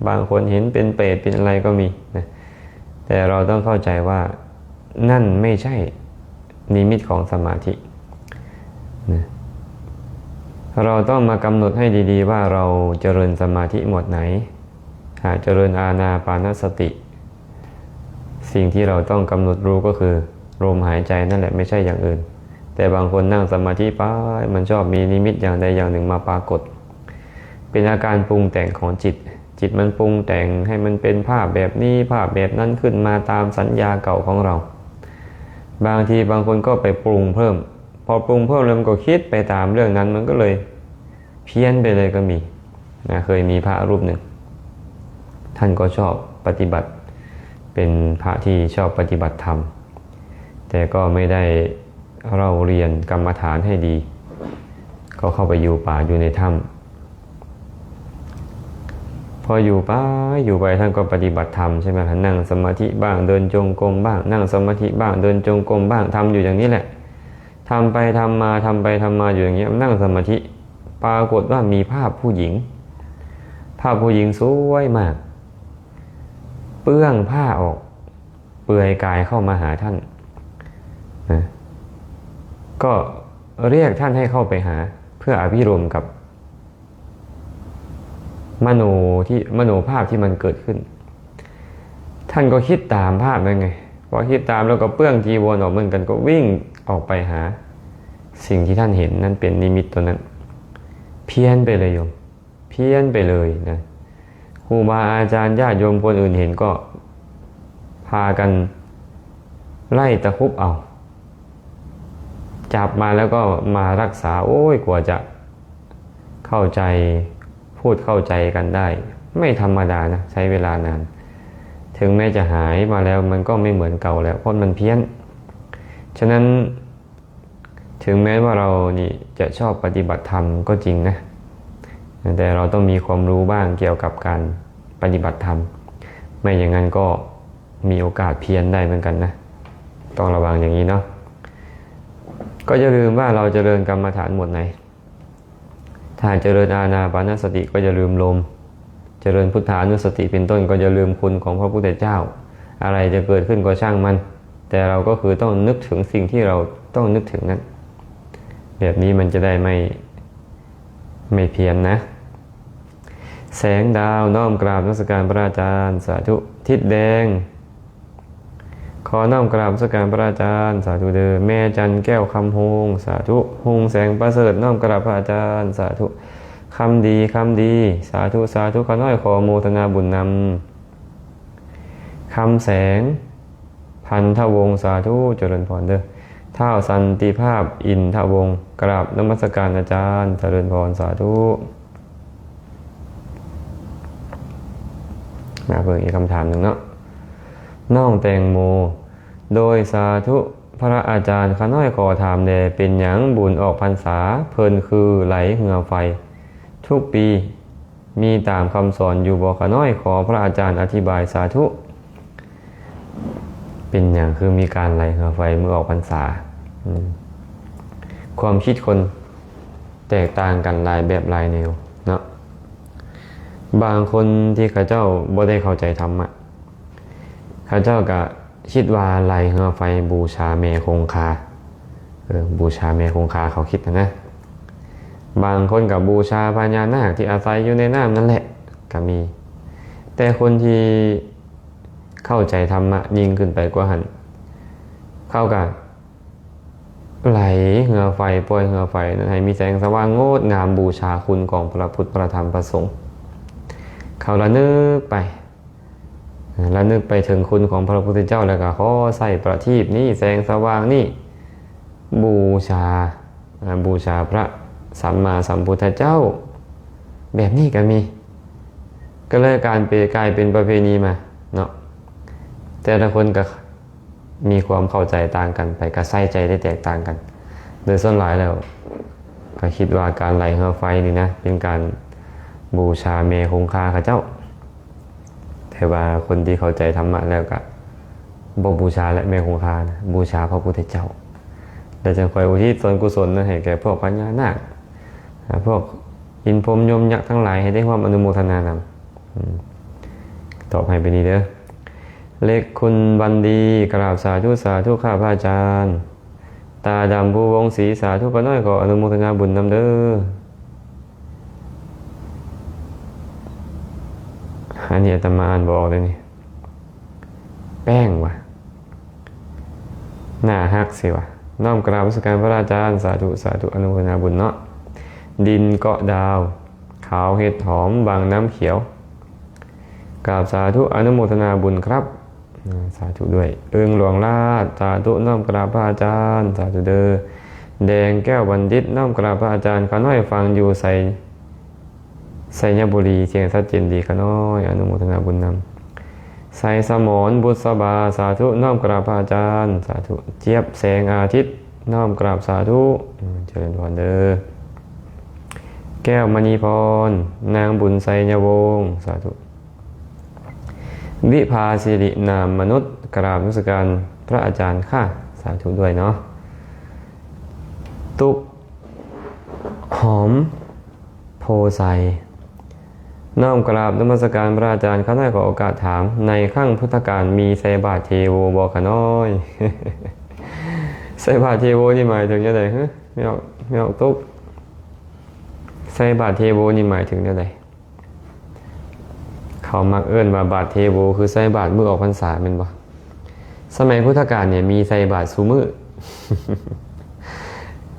ບາງຄົນເຫັນເປັນເປດເປັນອະໄລກໍມີນະ. ແຕ່ເຮົາຕ້ອງເຂົ້າໃຈວ່ານັ້ນໄມ່ໃຊ່ນິມິດຂອງສະມາທິນະ. ເຮົາຕ້ອງມາກຳນົດໃຫ້ດີໆວ່າເຮົາຈະເລີນສະມາທິໝວດໄຫນ? ຫາກຈະເລີນອານາປານະສະຕິ ສິ່ງທີ່ເຮົາຕ້ອງກຳນົດຮູ້ກໍຄືລົມຫາຍໃຈນັ້ນແຫຼະ, ໄມ່ໃຊ່ຢ່າງອື່ນ. ແຕ່ບາງຄົນນັ່ງສະມາທິໄປ, ມັນຊອບມີນິມິດຢ່າງໃດຢ່າງໜຶ່ງມາປາກົດ, ເປັນອາການປຸງແຕ່ງຂອງຈິດ. ຈິດມັນປຸງແຕ່ງໃຫ້ມັນເປັນພາບແບບນີ້, ພາບແບບນັ້ນຂຶ້ນມາຕາມສັນຍາເກົ່າຂອງເຮົາ. ບາງທີບາງຄົນກໍໄປປຸງເພີ່ມ, ພໍປຸງເພີ່ມແລ້ວມັນກໍຄິດໄປຕາມເລື່ອງນັ້ນ, ມັນກໍເລີຍ ພຽນໄປເລີຍກໍມີນະ. ເຄີຍມີພະຮູບໜຶ່ງ ທ່ານກໍຊອບປະຕິບັດ, ເປັນພະທີ່ຊອບປະຕິບັດທຳ, ແຕ່ກໍໄມ່ໄດ້ເລົ່າຮຽນກຳມະຖານໃຫ້ດີ, ກໍເຂົ້າໄປຢູ່ປ່າຢູ່ໃນຖ້ຳ. ພໍຢູ່ໄປ ຢູ່ໄປ ທ່ານກໍປະຕິບັດທຳ ໃຊ່ໄໝ? ນັ່ງສະມາທິບ້າງ, ເດີນຈົງກົມບ້າງ, ນັ່ງສະມາທິບ້າງ, ເດີນຈົງກົມບ້າງ, ທຳຢູ່ຢ່າງນີ້ແຫຼະ. ທຳໄປທຳມາ ທຳໄປທຳມາຢູ່ຢ່າງເງຍ ນັ່ງສະມາທິ, ປາກົດວ່າມີພາບຜູ້ຍິງ, ພາບຜູ້ຍິງສວຍມາກ ເປື້ອງຜ້າອອກ, ເປືອຍກາຍເຂົ້າມາຫາທ່ານນະ, ກໍຮຽກທ່ານໃຫ້ເຂົ້າໄປຫາ ເພື່ອອະພິລົມກັບ ມະໂນທີ່ ມະໂນພາບທີ່ມັນເກີດຂຶ້ນ. ທ່ານກໍຄິດຕາມພາບນັ້ນໄງ, ພໍຄິດຕາມແລ້ວກໍເປື້ອງຈີວອນອອກເໝືອນກັນ, ກໍວິ່ງອອກໄປຫາສິ່ງທີ່ທ່ານເຫັນນັ້ນເປັນນິມິດຕົວນັ້ນ. ພຽນໄປເລີຍໂຍມ, ພຽນໄປເລີຍນະ. ຄູບາອາຈານ ຍາດໂຍມຄົນອື່ນເຫັນກໍພາກັນໄລ່ຕະຄຸບເອົາ. ຈັບມາແລ້ວກໍມາຮັກສາ, ໂອ້ຍ ກວ່າຈະເຂົ້າໃຈ, ພູດເຂົ້າໃຈກັນໄດ້ ໄມ່ທຳມະດານະ, ໃຊ້ເວລານານ. ເຖິງແມ້ຈະຫາຍມາແລ້ວ ມັນກໍໄມ່ເໝືອນເກົ່າແລ້ວ, ເພາະມັນພຽນ. ສະນັ້ນ ເຖິງແມ້ວ່າເຮົານີ້ຈະຊອບປະຕິບັດທຳກໍຈິງນະ, ແຕ່ເຮົາຕ້ອງມີຄວາມຮູ້ບ້າງກ່ຽວກັບການປະຕິບັດທຳ, ໄມ່ຢ່າງນັ້ນກໍ ມີໂອກາດພຽນໄດ້ເໝືອນກັນນະ, ຕ້ອງລະວັງຢ່າງນີ້ເນາະ. ກໍຢ່າລືມວ່າເຮົາຈະເລີນກຳມະຖານໝວດໃດ? ຖ້າຈະເລີນອານາປານະສະຕິກໍຢ່າລືມລົມ, ຈະເລີນພຸດທານຸສະຕິເປັນຕົ້ນກໍຢ່າລືມຄຸນຂອງພະພຸດທະເຈົ້າ. ອະໄລຈະເກີດຂຶ້ນກໍຊ່າງມັນ, ແຕ່ເຮົາກໍຄືຕ້ອງນຶກເຖິງສິ່ງທີ່ເຮົາຕ້ອງນຶກເຖິງນັ້ນ. ແບບນີ້ມັນຈະໄດ້ໄມ່ ໄມ່ພຽນນະ. ແສງດາວ ນ້ອມກາບນະມັດສະການພະອາຈານ ສາທຸ. ທິດແດງ ຂໍນ້ອມກາບນະມັດສະການພະອາຈານ ສາທຸເດີ. ແມ່ຈັນ ແກ້ວຄຳໂຮງ ສາທຸ. ຮຸ່ງແສງປະເສີດ ນ້ອມກາບພະອາຈານ ສາທຸ. ຄຳດີ ຄຳດີ ສາທຸ ສາທຸ. ຂ້ານ້ອຍຂໍໂມທະນາບຸນນຳ. ຄຳແສງ ພັນທະວົງ ສາທຸ ຈະເລີນພອນເດີ. ທ້າວສັນຕິພາບ ອິນທະວົງ ກາບນະມັດສະການອາຈານ ຈະເລີນພອນ ສາທຸ. ມາເບິ່ງອີກຄຳຖາມໜຶ່ງເນາະ ນ້ອງແຕງໂມ. ໂດຍສາທຸ ພະອາຈານ ຂ້ານ້ອຍຂໍຖາມແດ່ ເປັນຫຍັງບຸນອອກພັນສາເພິ່ນຄືໄຫຼເຮືອໄຟທຸກປີ? ມີຕາມຄຳສອນຢູ່ບໍ່ຂ້ານ້ອຍ? ຂໍພະອາຈານອະທິບາຍ ສາທຸ. ເປັນຫຍັງຄືມີການໄຫຼເຮືອໄຟມື້ອອກພັນສາ? ອືມ ຄວາມຄິດຄົນແຕກຕ່າງກັນຫຼາຍແບບຫຼາຍແນວເນາະ. ບາງຄົນທີ່ເຂົາເຈົ້າບໍ່ໄດ້ເຂົ້າໃຈທຳມະ ເຂົາເຈົ້າກະຄິດວ່າໄຫຼເຮືອໄຟບູຊາແມ່ຄົງຄາ. ເອີ ບູຊາແມ່ຄົງຄາ ເຂົາຄິດນະ. ບາງຄົນກະບູຊາພະຍານາກທີ່ອາໄສຢູ່ໃນນ້ຳນັ້ນແຫຼະ ກະມີ. ແຕ່ຄົນທີ່ເຂົ້າໃຈທຳມະຍິ່ງຂຶ້ນໄປກວ່າຫັ້ນ ເຂົາກະໄຫຼເຮືອໄຟ, ປ່ອຍເຮືອໄຟນັ້ນໃຫ້ມີແສງສະຫວ່າງງົດງາມ, ບູຊາຄຸນຂອງພະພຸດ, ພະທຳ, ພະສົງ. ເຂົາລະນຶກໄປ ລະນຶກໄປເຖິງຄຸນຂອງພະພຸດທະເຈົ້າ ແລ້ວກໍຂໍໃຊ້ປະທີບນີ້, ແສງສະຫວ່າງນີ້ ບູຊາ, ອາ, ບູຊາພະສຳມາສຳພຸດທະເຈົ້າ, ແບບນີ້ກໍມີ. ກໍເລີຍການເປ ກາຍເປັນປະເພນີມາເນາະ. ແຕ່ລະຄົນກໍມີຄວາມເຂົ້າໃຈຕ່າງກັນໄປ, ກໍໃສ່ໃຈໄດ້ແຕກຕ່າງກັນ. ໂດຍສ່ວນຫຼາຍແລ້ວ ກໍຄິດວ່າການໄຫຼເຮືອໄຟນີ້ນະ ເປັນການບູຊາແມ່ຄົງຄາເຂົາເຈົ້າ. ແຕ່ວ່າຄົນທີ່ເຂົ້າໃຈທຳມະແລ້ວກໍບໍ່ບູຊາແຫຼະແມ່ຄົງຄານະ, ບູຊາພະພຸດທະເຈົ້າ ແລ້ວຈັ່ງຄ່ອຍອຸທິດສ່ວນກຸສົນນັ້ນໃຫ້ແກ່ພວກພະຍານາກ, ອາ, ພວກອິນພົມຍົມຍັກທັງຫຼາຍໃຫ້ໄດ້ຮ່ວມອະນຸໂມທະນານຳ. ອືມ ຕອບໃຫ້ໄປນີ້ເດີ. ເລັກຄຸນວັນດີ ກະລາບສາທຸ, ສາທຸຄ່ະພະອາຈານ. ຕາດຳພູວົງສີ ສາທຸ, ຂ້ານ້ອຍຂໍອະນຸໂມທະນາບຸນນຳເດີ. ອັນນີ້ອາດຕະມາອ່ານບໍ່ອອກເດ້ນີ້. ແປ້ງຫວາ? ໜ້າຮັກຊິຫວາ? ນ້ອມກາບນະມັດສະການພະອາຈານ, ສາທຸ, ສາທຸ, ອະນຸໂມທະນາບຸນເນາະ. ດິນເກາະດາວ ຂາວເຫັດຫອມວັງນ້ຳຂຽວ ກາບສາທຸ ອະນຸໂມທະນາບຸນຄັບ. ອາ ສາທຸດ້ວຍ. ເອີງຫຼວງລາດ ສາທຸ ນ້ອມກາບພະອາຈານ ສາທຸເດີ. ແດງແກ້ວບັນດິດ ນ້ອມກາບພະອາຈານ ຂ້ານ້ອຍຟັງຢູ່ໄຊ ໄຊຍະບູລີ ສຽງຊັດເຈນດີ ຂ້ານ້ອຍອະນຸໂມທະນາບຸນນຳ. ໄຊສະໝອນ ບຸດສະບາ ສາທຸ ນ້ອມກາບພະອາຈານ ສາທຸ. ຈຽບແສງອາທິດ ນ້ອມກາບສາທຸ ເຈີລິນພອນເດີ. ແກ້ວມະນີພອນ ນາງບຸນໄຊຍະວົງ ສາທຸ. ວິພາສິລິນາມມະນຸດ ກາບນະມັດສະການພະອາຈານຄ່ະ ສາທຸດ້ວຍເນາະ. ຕຸກຫອມໂພໄຊ ນ້ອມກາບນະມັດສະການພະອາຈານ ຂ້ານ້ອຍຂໍໂອກາດຖາມ ໃນຄັ້ງພຸດທະການມີໃສ່ບາດເທໂວບໍ່ຂ້ານ້ອຍ? ໃສ່ບາດເທໂວນີ້ໝາຍເຖິງແນວໃດ? ຫື ແມ່ອອກ ແມ່ອອກຕຸກ ໃສ່ບາດເທໂວນີ້ໝາຍເຖິງແນວໃດ? ເຂົາມັກເອີ້ນວ່າບາດເທໂວ ຄືໃສ່ບາດມື້ອອກພັນສາແມ່ນບໍ່? ສະໄໝພຸດທະການນີ້ມີໃສ່ບາດຊຸມື້.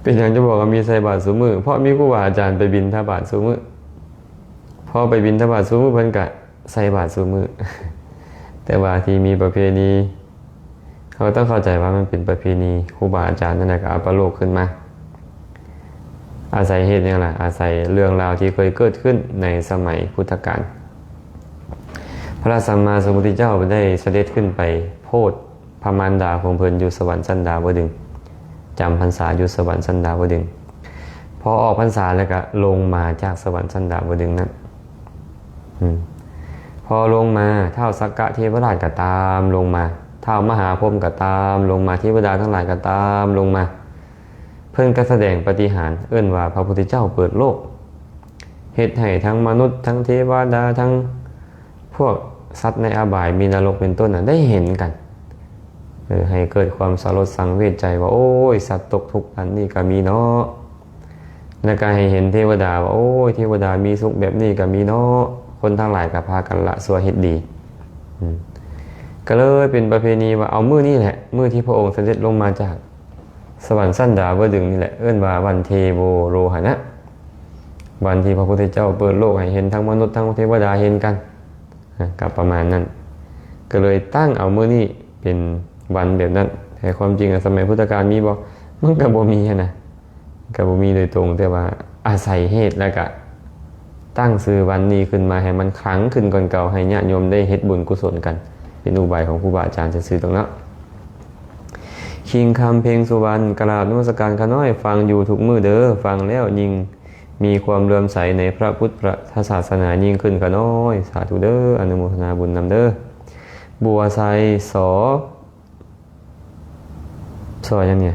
ເປັນຫຍັງຈະບອກວ່າມີໃສ່ບາດຊຸມື້? ເພາະມີຄູບາອາຈານໄປບິນທະບາດຊຸມື້. ພໍໄປບິນທະບາດຊຸມື້ ເພິ່ນກະໃສ່ບາດຊຸມື້. ແຕ່ວ່າທີ່ມີປະເພນີ ເຮົາຕ້ອງເຂົ້າໃຈວ່າມັນເປັນປະເພນີ ຄູບາອາຈານນັ້ນນະກໍອະປະໂລກຂຶ້ນມາ ອາໄສເຫດຫຍັງລະ? ອາໄສເລື່ອງລາວທີ່ເຄີຍເກີດຂຶ້ນໃນສະໄໝພຸດທະການ. ພະສຳມາສຳພຸດທະເຈົ້າໄດ້ສະເດັດຂຶ້ນໄປໂພດພະມານດາຂອງເພິ່ນຢູ່ສະຫວັນຊັ້ນດາວະດຶງ, ຈຳພັນສາຢູ່ສະຫວັນຊັ້ນດາວະດຶງ. ພໍອອກພັນສາແລ້ວກໍລົງມາຈາກສະຫວັນຊັ້ນດາວະດຶງນັ້ນ. ອືມ ພໍລົງມາ ທ້າວສັກກະເທວະລາດກໍຕາມລົງມາ, ທ້າວມະຫາພົມກໍຕາມລົງມາ, ເທວະດາທັງຫຼາຍກໍຕາມລົງມາ. ເພິ່ນກໍສະແດງປາຕິຫານ ເອີ້ນວ່າພະພຸດທະເຈົ້າເປີດໂລກ, ເຮັດໃຫ້ທັງມະນຸດ ທັງເທວະດາ ທັງພວກສັດໃນອະບາຍ ມີນະລົກເປັນຕົ້ນນະ ໄດ້ເຫັນກັນ. ເອີ ໃຫ້ເກີດຄວາມສະຫຼົດສັງເວດໃຈວ່າ ໂອ້ຍ ສັດຕົກທຸກອັນນີ້ກໍມີເນາະ. ແລ້ວກໍໃຫ້ເຫັນເທວະດາວ່າ ໂອ້ຍ ເທວະດາມີສຸກແບບນີ້ກໍມີເນາະ. ຄົນທັງຫຼາຍກໍພາກັນລະຊົ່ວເຮັດດີ. ອືມ ກໍເລີຍເປັນປະເພນີວ່າ ເອົາມື້ນີ້ແຫຼະ ມື້ທີ່ພະອົງສະເດັດລົງມາຈາກສະຫວັນຊັ້ນດາວະດຶງນີ້ແຫຼະ ເອີ້ນວ່າວັນເທໂວໂລຫະນະ, ວັນທີ່ພະພຸດທະເຈົ້າເປີດໂລກໃຫ້ເຫັນ ທັງມະນຸດ ທັງເທວະດາເຫັນກັນ. ອາ ກໍປະມານນັ້ນ ກໍເລີຍຕັ້ງເອົາມື້ນີ້ເປັນ ວັນແບບນັ້ນ. ແຕ່ຄວາມຈິງອະ ສະໄໝພຸດທະການມີບໍ່? ມັນກໍບໍ່ມີຫັ້ນນະ ກໍບໍ່ມີໂດຍຕົງ, ແຕ່ວ່າອາໄສເຫດ ແລ້ວກະຕັ້ງຊື່ວັນນີ້ຂຶ້ນມາໃຫ້ມັນຂລັງຂຶ້ນກ່ອນເກົ່າ, ໃຫ້ຍາດໂຍມໄດ້ເຮັດບຸນກຸສົນກັນ, ເປັນອຸບາຍຂອງຄູບາອາຈານຊື່ໆດອກເນາະ. ຄິງຄຳ ເພັງສຸວັນ ກະລາບນະມັດສະການຂ້ານ້ອຍ, ຟັງຢູ່ທຸກມື້ເດີ, ຟັງແລ້ວຍິ່ງມີຄວາມເຫຼື້ອມໃສໃນພະພຸດທະສາສະໜາຍິ່ງຂຶ້ນຂ້ານ້ອຍ. ສາທຸເດີ, ອະນຸໂມທະນາບຸນນຳເດີ. ບົວໄຊ ສໍ ສໍຫຍັງນີ້?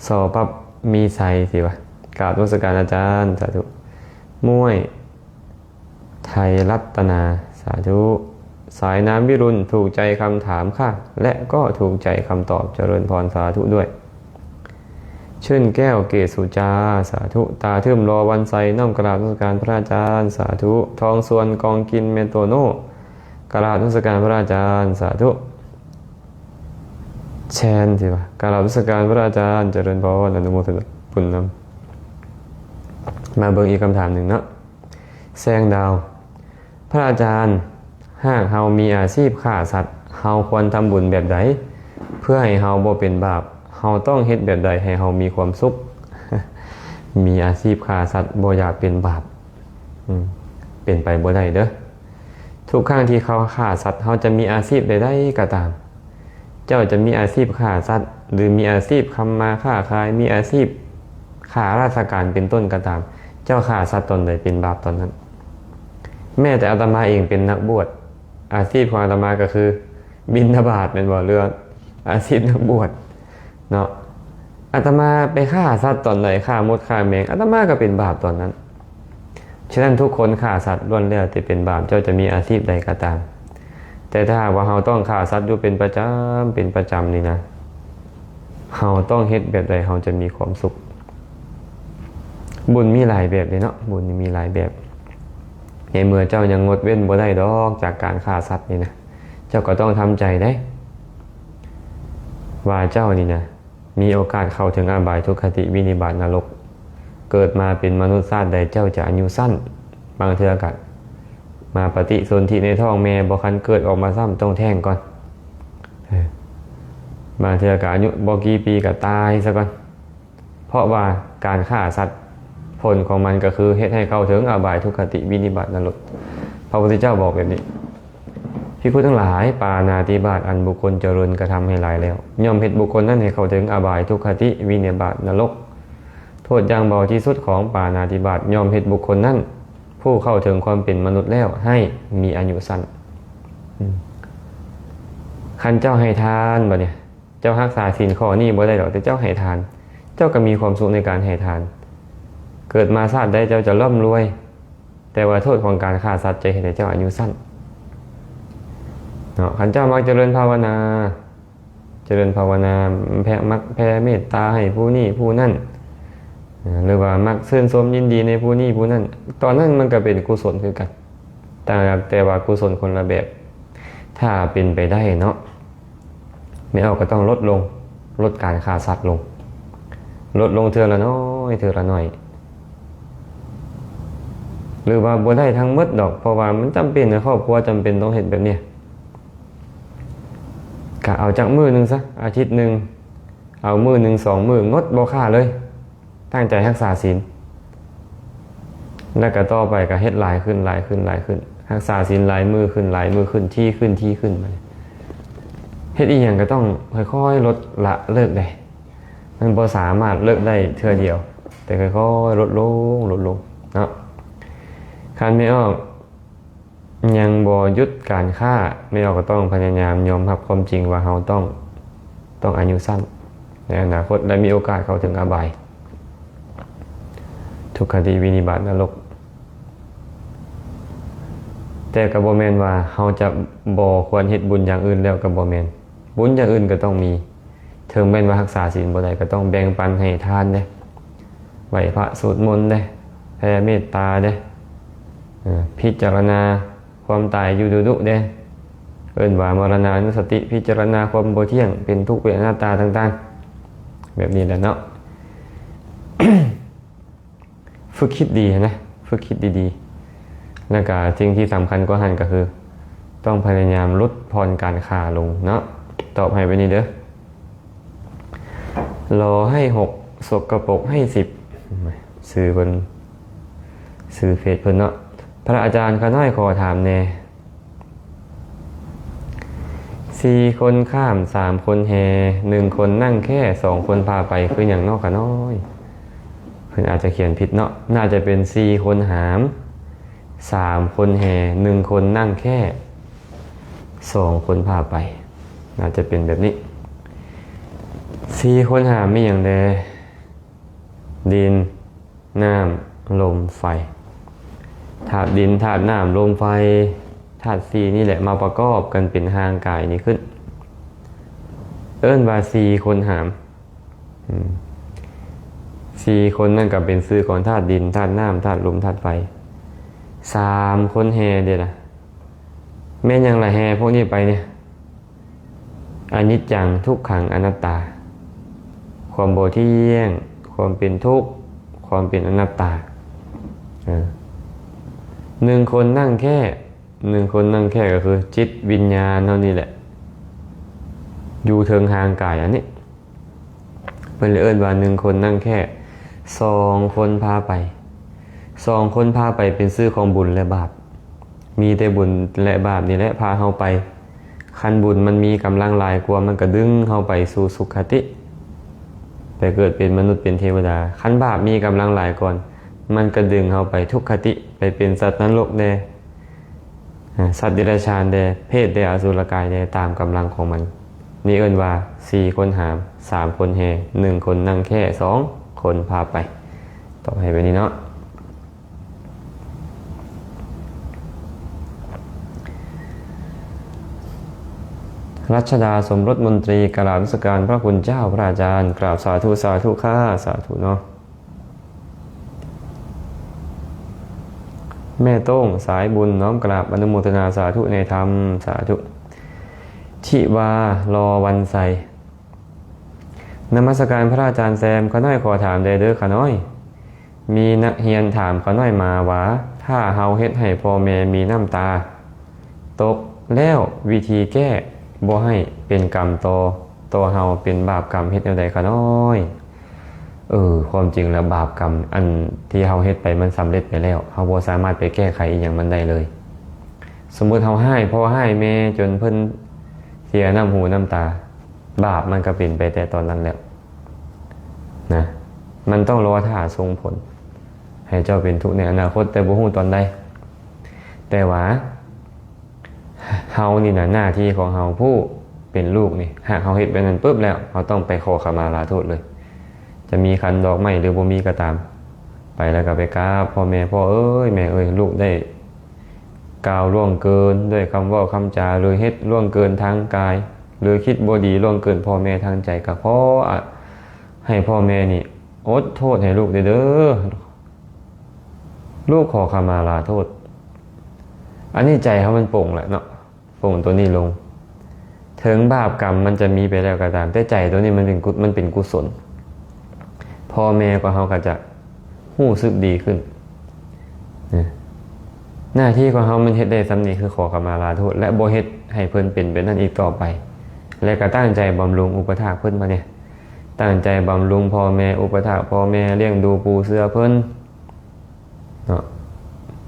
ສໍປັບມີໄຊ ຊິວ່າ. ກາບນະມັດສະການອາຈານ, ສາທຸ. ມ້ວຍ ໄທລັດຕະນາ ສາທຸ. ສາຍນ້ຳວິລຸນ ຖືກໃຈຄຳຖາມຄ່ະ ແລະ ກໍຖືກໃຈຄຳຕອບ ຈະເລີນພອນ ສາທຸດ້ວຍ. ຊື່ນແກ້ວ ເກດສຸຈາ ສາທຸ. ຕາທຶ້ມ ລໍວັນໄຊ ນ້ອມກະລາບນະມັດສະການພະອາຈານ ສາທຸ. ທອງສວນ ກອງກິນ ແມ່ໂຕໂນ ກະລາບນະມັດສະການພະອາຈານ ສາທຸ. ແຊນ ຊິວ່າ ກະລາບນະມັດສະການພະອາຈານ ຈະເລີນພອນ ອະນຸໂມທະນາບຸນນຳ. ມາເບິ່ງອີກຄຳຖາມໜຶ່ງເນາະ. ແສງດາວ ພະອາຈານ, ຫາກເຮົາມີອາຊີບຂ້າສັດ, ເຮົາຄວນທຳບຸນແບບໃດ ເພື່ອໃຫ້ເຮົາບໍ່ເປັນບາບ? ເຮົາຕ້ອງເຮັດແບບໃດໃຫ້ເຮົາມີຄວາມສຸກ? ມີອາຊີບຂ້າສັດ ບໍ່ຢາກເປັນບາບ? ອືມ ເປັນໄປບໍ່ໄດ້ເດີ້. ທຸກຄັ້ງທີ່ເຮົາຂ້າສັດ, ເຮົາຈະມີອາຊີບໃດໆກໍຕາມ, ເຈົ້າຈະມີອາຊີບຂ້າສັດ ຫຼື ມີອາຊີບທຳມາຄ້າຂາຍ, ມີອາຊີບຂ້າລາຊະການເປັນຕົ້ນກໍຕາມ, ເຈົ້າຂ້າສັດຕອນໃດເປັນບາບຕອນນັ້ນ. ແມ້ແຕ່ອາດຕະມາເອງເປັນນັກບວດ, ອາຊີບຂອງອາດຕະມາກໍຄືບິນທະບາດ ແມ່ນບໍ່? ຫຼືວ່າອາຊີບນັກບວດເນາະ. ອາດຕະມາໄປຂ້າສັດຕອນໃດ, ຂ້າມົດຂ້າແມງ, ອາດຕະມາກໍເປັນບາບຕອນນັ້ນ. ສະນັ້ນ ທຸກຄົນຂ້າສັດລ້ວນແລ້ວແຕ່ເປັນບາບ, ເຈົ້າຈະມີອາຊີບໃດກໍຕາມ. ແຕ່ຖ້າຫາກວ່າເຮົາຕ້ອງຂ້າສັດຢູ່ເປັນປະຈຳ, ເປັນປະຈຳນີ້ນະ, ເຮົາຕ້ອງເຮັດແບບໃດເຮົາຈະມີຄວາມສຸກ? ບຸນມີຫຼາຍແບບເດ້ເນາະ, ບຸນນີ້ມີຫຼາຍແບບ. ໃນເມື່ອເຈົ້າຍັງງົດເວັ້ນບໍ່ໄດ້ດອກຈາກການຂ້າສັດນີ້ນະ, ເຈົ້າກໍຕ້ອງທຳໃຈເດ້ ວ່າເຈົ້ານີ້ນະ ມີໂອກາດເຂົ້າເຖິງອະບາຍ, ທຸກຄະຕິ, ວິນິບາດ, ນະລົກ. ເກີດມາເປັນມະນຸດຊາດໃດ ເຈົ້າຈະອາຍຸສັ້ນ. ບາງເທື່ອກໍມາປະຕິສົນທິໃນທ້ອງແມ່, ບໍ່ທັນເກີດອອກມາຊ້ຳ, ຕ້ອງແທ້ງກ່ອນ. ເອີ ບາງເທື່ອກໍອາຍຸບໍ່ກີ່ປີກໍຕາຍຊະກ່ອນ. ເພາະວ່າການຂ້າສັດ ຜົນຂອງມັນກໍຄືເຮັດໃຫ້ເຂົ້າເຖິງອະບາຍ, ທຸກຄະຕິ, ວິນິບາດ, ນະລົກ. ພະພຸດທະເຈົ້າບອກແບບນີ້. ພິກຂຸທັງຫຼາຍ, ປານາຕິບາດອັນບຸກຄົນຈະເລີນກະທຳໃຫ້ຫຼາຍແລ້ວ ຍ່ອມເຮັດບຸກຄົນນັ້ນໃຫ້ເຂົ້າເຖິງອະບາຍ, ທຸກຄະຕິ, ວິນິບາດ, ນະລົກ. ໂທດຢ່າງເບົາທີ່ສຸດຂອງປານາຕິບາດ ຍ່ອມເຮັດບຸກຄົນນັ້ນ ຜູ້ເຂົ້າເຖິງຄວາມເປັນມະນຸດແລ້ວ ໃຫ້ມີອາຍຸສັ້ນ. ອືມ ຄັນເຈົ້າໃຫ້ທານ ບັດນີ້ ເຈົ້າຮັກສາສິນຂໍ້ນີ້ບໍ່ໄດ້ດອກ, ແຕ່ເຈົ້າໃຫ້ທານ, ເຈົ້າກໍມີຄວາມສຸກໃນການໃຫ້ທານ. ເກີດມາຊາດໃດເຈົ້າຈະລ່ຳລວຍ, ແຕ່ວ່າໂທດຂອງການຂ້າສັດຈະເຮັດໃຫ້ເຈົ້າອາຍຸສັ້ນເນາະ. ຄັນເຈົ້າມັກຈະເລີນພາວະນາ, ຈະເລີນພາວະນາ, ແຜ່ ມັກແຜ່ເມດຕາໃຫ້ຜູ້ນີ້ຜູ້ນັ້ນ, ຫຼືວ່າມັກຊື່ນຊົມຍິນດີໃນຜູ້ນີ້ຜູ້ນັ້ນ, ຕອນນັ້ນມັນກໍເປັນກຸສົນຄືກັນ, ຕ່າງຫາກແຕ່ວ່າກຸສົນຄົນລະແບບ. ຖ້າເປັນໄປໄດ້ເນາະ, ແມ່ອອກກໍຕ້ອງລົດລົງ, ລົດການຂ້າສັດລົງ, ລົດລົງເທື່ອລະໜ້ອຍ, ເທື່ອລະໜ້ອຍ, ຫຼືວ່າບໍ່ໄດ້ທັງໝົດດອກ, ເພາະວ່າມັນຈຳເປັນນະ, ຄອບຄົວຈຳເປັນຕ້ອງເຮັດແບບນີ້. ກະເອົາຈັກມື້ໜຶ່ງຊະ, ອາທິດໜຶ່ງ, ເອົາມື້ໜຶ່ງສອງມື້, ງົດບໍ່ຂ້າເລີຍ, ຕັ້ງໃຈຮັກສາສິນ. ແລ້ວກະຕໍ່ໄປກະເຮັດຫຼາຍຂຶ້ນ, ຫຼາຍຂຶ້ນ, ຫຼາຍຂຶ້ນ, ຮັກສາສິນຫຼາຍມື້ຂຶ້ນ, ຫຼາຍມື້ຂຶ້ນ, ຖີ່ຂຶ້ນ, ຖີ່ຂຶ້ນ. ບາດນີ້ເຮັດອີ່ຫຍັງກໍຕ້ອງຄ່ອຍໆລົດລະເລີກເດ້, ມັນບໍ່ສາມາດເລີກໄດ້ເທື່ອດຽວ, ແຕ່ຄ່ອຍໆລົດລົງ, ລົດລົງເນາະ. ຄັນແມ່ອອກ ຍັງບໍ່ຢຸດການຂ້າ, ແມ່ອອກກໍຕ້ອງພະຍາຍາມຍອມຮັບຄວາມຈິງວ່າເຮົາຕ້ອງ, ຕ້ອງອາຍຸສັ້ນໃນອະນາຄົດ ແລະ ມີໂອກາດເຂົ້າເຖິງອະບາຍ, ທຸກຄະຕິ, ວິນິບາດ, ນະລົກ. ແຕ່ກໍບໍ່ແມ່ນວ່າເຮົາຈະບໍ່ຄວນເຮັດບຸນຢ່າງອື່ນແລ້ວ, ກໍບໍ່ແມ່ນ. ບຸນຢ່າງອື່ນກໍຕ້ອງມີ. ເຖິງແມ່ນວ່າຮັກສາສິນບໍ່ໄດ້ ກໍຕ້ອງແບ່ງປັນໃຫ້ທານເດ້, ໄຫວ້ພະ, ສວດມົນເດ້, ແຜ່ເມດຕາເດ້, ເອີ ພິຈາລະນາຄວາມຕາຍຢູ່ດຸໆເດ້, ເອີ້ນວ່າມະລະນານຸສະຕິ, ພິຈາລະນາຄວາມບໍ່ທ່ຽງ, ເປັນທຸກ, ເປັນອະນັດຕາຕ່າງໆ ແບບນີ້ແຫຼະເນາະ. ຝຶກຄິດດີນະ, ຝຶກຄິດດີໆ. ແລ້ວກະສິ່ງທີ່ສຳຄັນກວ່າຫັ້ນກໍຄື ຕ້ອງພະຍາຍາມຫຼຸດຜ່ອນການຂ້າລົງເນາະ. ຕອບໃຫ້ແບບນີ້ເດີ. ຫຼໍ່ໃຫ້ຫົກ ສົກກະປົກໃຫ້ສິບ ຊື່ເພິ່ນ ຊື່ເຟສເພິ່ນເນາະ. ພະອາຈານ ຂ້ານ້ອຍຂໍຖາມແດ່ ສີ່ຄົນຂ້າມ ສາມຄົນແຫ່ ໜຶ່ງຄົນນັ່ງແຄ່ ສອງຄົນພາໄປ ຄືຫຍັງເນາະຂ້ານ້ອຍ? ເພິ່ນອາດຈະຂຽນຜິດເນາະ ໜ້າຈະເປັນສີ່ຄົນຫາມ ສາມຄົນແຫ່ ໜຶ່ງຄົນນັ່ງແຄ່ ສອງຄົນພາໄປ ໜ້າຈະເປັນແບບນີ້. ສີ່ຄົນຫາມມີຫຍັງແດ່? ດິນ ນ້ຳ ລົມ ໄຟ. ທາດດິນ ທາດນ້ຳ ລົມ ໄຟ ທາດສີ່ນີ້ແຫຼະ ມາປະກອບກັນເປັນຮ່າງກາຍນີ້ຂຶ້ນ ເອີ້ນວ່າສີ່ຄົນຫາມ. ອືມ ສີ່ຄົນນັ້ນກໍເປັນຊື່ຂອງທາດດິນ ທາດນ້ຳ ທາດລົມ ທາດໄຟ. ສາມຄົນແຫ່ເດລະ ແມ່ນຫຍັງລະແຫ່ພວກນີ້ໄປນີ້? ອະນິດຈັງ ທຸກຂັງ ອະນັດຕາ ຄວາມບໍ່ທ່ຽງ ຄວາມເປັນທຸກ ຄວາມເປັນອະນັດຕາ. ເອີ ໜຶ່ງຄົນນັ່ງແຄ່ ໜຶ່ງຄົນນັ່ງແຄ່ກໍຄືຈິດວິນຍານເຮົານີ້ແຫຼະ ຢູ່ເທິງຮ່າງກາຍອັນນີ້ ເພິ່ນເອີ້ນວ່າໜຶ່ງຄົນນັ່ງແຄ່ ສອງຄົນພາໄປ. ສອງຄົນພາໄປເປັນຊື່ຂອງບຸນ ແລະ ບາບ ມີແຕ່ບຸນ ແລະ ບາບນີ້ແຫຼະພາເຮົາໄປ. ຄັນບຸນມັນມີກຳລັງຫຼາຍກວ່າ ມັນກໍດຶງເຮົາໄປສູ່ສຸຄະຕິ ໄປເກີດເປັນມະນຸດ ເປັນເທວະດາ. ຄັນບາບມີກຳລັງຫຼາຍກ່ອນ ມັນກໍດຶງເຮົາໄປທຸກຄະຕິ ໄປເປັນສັດນະລົກແດ່ ອາ ສັດເດຍລະສານແດ່ ເຜດແດ່ ອະສຸລະກາຍແດ່ ຕາມກຳລັງຂອງມັນ. ນີ້ເອີ້ນວ່າສີ່ຄົນຫາມ ສາມຄົນແຫ່ ໜຶ່ງຄົນນັ່ງແຄ່ ສອງຄົນພາໄປ. ຕອບໃຫ້ແບບນີ້ເນາະ. ລັດຊະດາ ສົມລົດມົນຕີ ກາບນະມັດສະການພະຄຸນເຈົ້າ ພະອາຈານ ກາບສາທຸ ສາທຸຄ່າ ສາທຸເນາະ. ແມ່ໂຕ້ງ ສາຍບຸນ ນ້ອມກາບອະນຸໂມທະນາສາທຸໃນທຳ ສາທຸ. ທິວາ ລໍວັນໄຊ ນະມັດສະການພະອາຈານແຊມ. ຂ້ານ້ອຍຂໍຖາມແດ່ເດີຂ້ານ້ອຍ ມີນັກຮຽນຖາມຂ້ານ້ອຍມາວ່າ ຖ້າເຮົາເຮັດໃຫ້ພໍ່ແມ່ມີນ້ຳຕາຕົກແລ້ວ ວິທີແກ້ບໍ່ໃຫ້ເປັນກຳຕໍ່ ຕໍ່ເຮົາ ເປັນບາບກຳ ເຮັດແນວໃດຂ້ານ້ອຍ? ເອີ ຄວາມຈິງແລ້ວບາບກຳອັນທີ່ເຮົາເຮັດໄປມັນສຳເລັດໄປແລ້ວ ເຮົາບໍ່ສາມາດໄປແກ້ໄຂອີ່ຫຍັງມັນໄດ້ເລີຍ. ສົມມຸດເຮົາຮ້າຍພໍ່ຮ້າຍແມ່ຈົນເພິ່ນເສຍນ້ຳຫູນ້ຳຕາ ບາບມັນກໍເປັນໄປແຕ່ຕອນນັ້ນແລ້ວນະ ມັນຕ້ອງລໍຖ້າສົ່ງຜົນ ໃຫ້ເຈົ້າເປັນທຸກໃນອະນາຄົດ ແຕ່ບໍ່ຮູ້ຕອນໃດ. ແຕ່ວ່າເຮົານີ້ນະ ໜ້າທີ່ຂອງເຮົາຜູ້ເປັນລູກນີ້ ຫາກເຮົາເຮັດແບບນັ້ນປຶບແລ້ວ ເຮົາຕ້ອງໄປຂໍຂະມາລາໂທດເລີຍ. ຈະມີຂັນດອກໄມ້ຫຼືບໍ່ມີກໍຕາມ ໄປແລ້ວກໍໄປກາບພໍ່ແມ່ ພໍ່ເອີຍ ແມ່ເອີຍ ລູກໄດ້ ກ່າວລ່ວງເກີນດ້ວຍຄຳເວົ້າຄຳຈາ ຫຼືເຮັດລ່ວງເກີນທາງກາຍ ຫຼືຄິດບໍ່ດີລ່ວງເກີນພໍ່ແມ່ທາງໃຈ ກໍຂໍອະ ໃຫ້ພໍ່ແມ່ນີ້ອົດໂທດໃຫ້ລູກແດ່ເດີ ລູກຂໍຂະມາລາໂທດ. ອັນນີ້ໃຈເຮົາມັນປົງແຫຼະເນາະ ປົງຕົວນີ້ລົງ. ເຖິງບາບກຳມັນຈະມີໄປແລ້ວກໍຕາມ ແຕ່ໃຈຕົວນີ້ມັນເປັນກຸ ມັນເປັນກຸສົນ ພໍ່ແມ່ຂອງເຮົາກໍຈະຮູ້ສຶກດີຂຶ້ນ. ໜ້າທີ່ຂອງເຮົາມັນເຮັດໄດ້ສ່ຳນີ້ ຄືຂໍຂະມາລາໂທດ ແລະ ບໍ່ເຮັດໃຫ້ເພິ່ນເປັນແບບນັ້ນອີກຕໍ່ໄປ ແລະ ກໍຕັ້ງໃຈບຳລຸງອຸປະຖາກເພິ່ນມາແດ່ ຕັ້ງໃຈບຳລຸງພໍ່ແມ່ ອຸປະຖາກພໍ່ແມ່ ລ້ຽງດູປູເສືອເພິ່ນເນາະ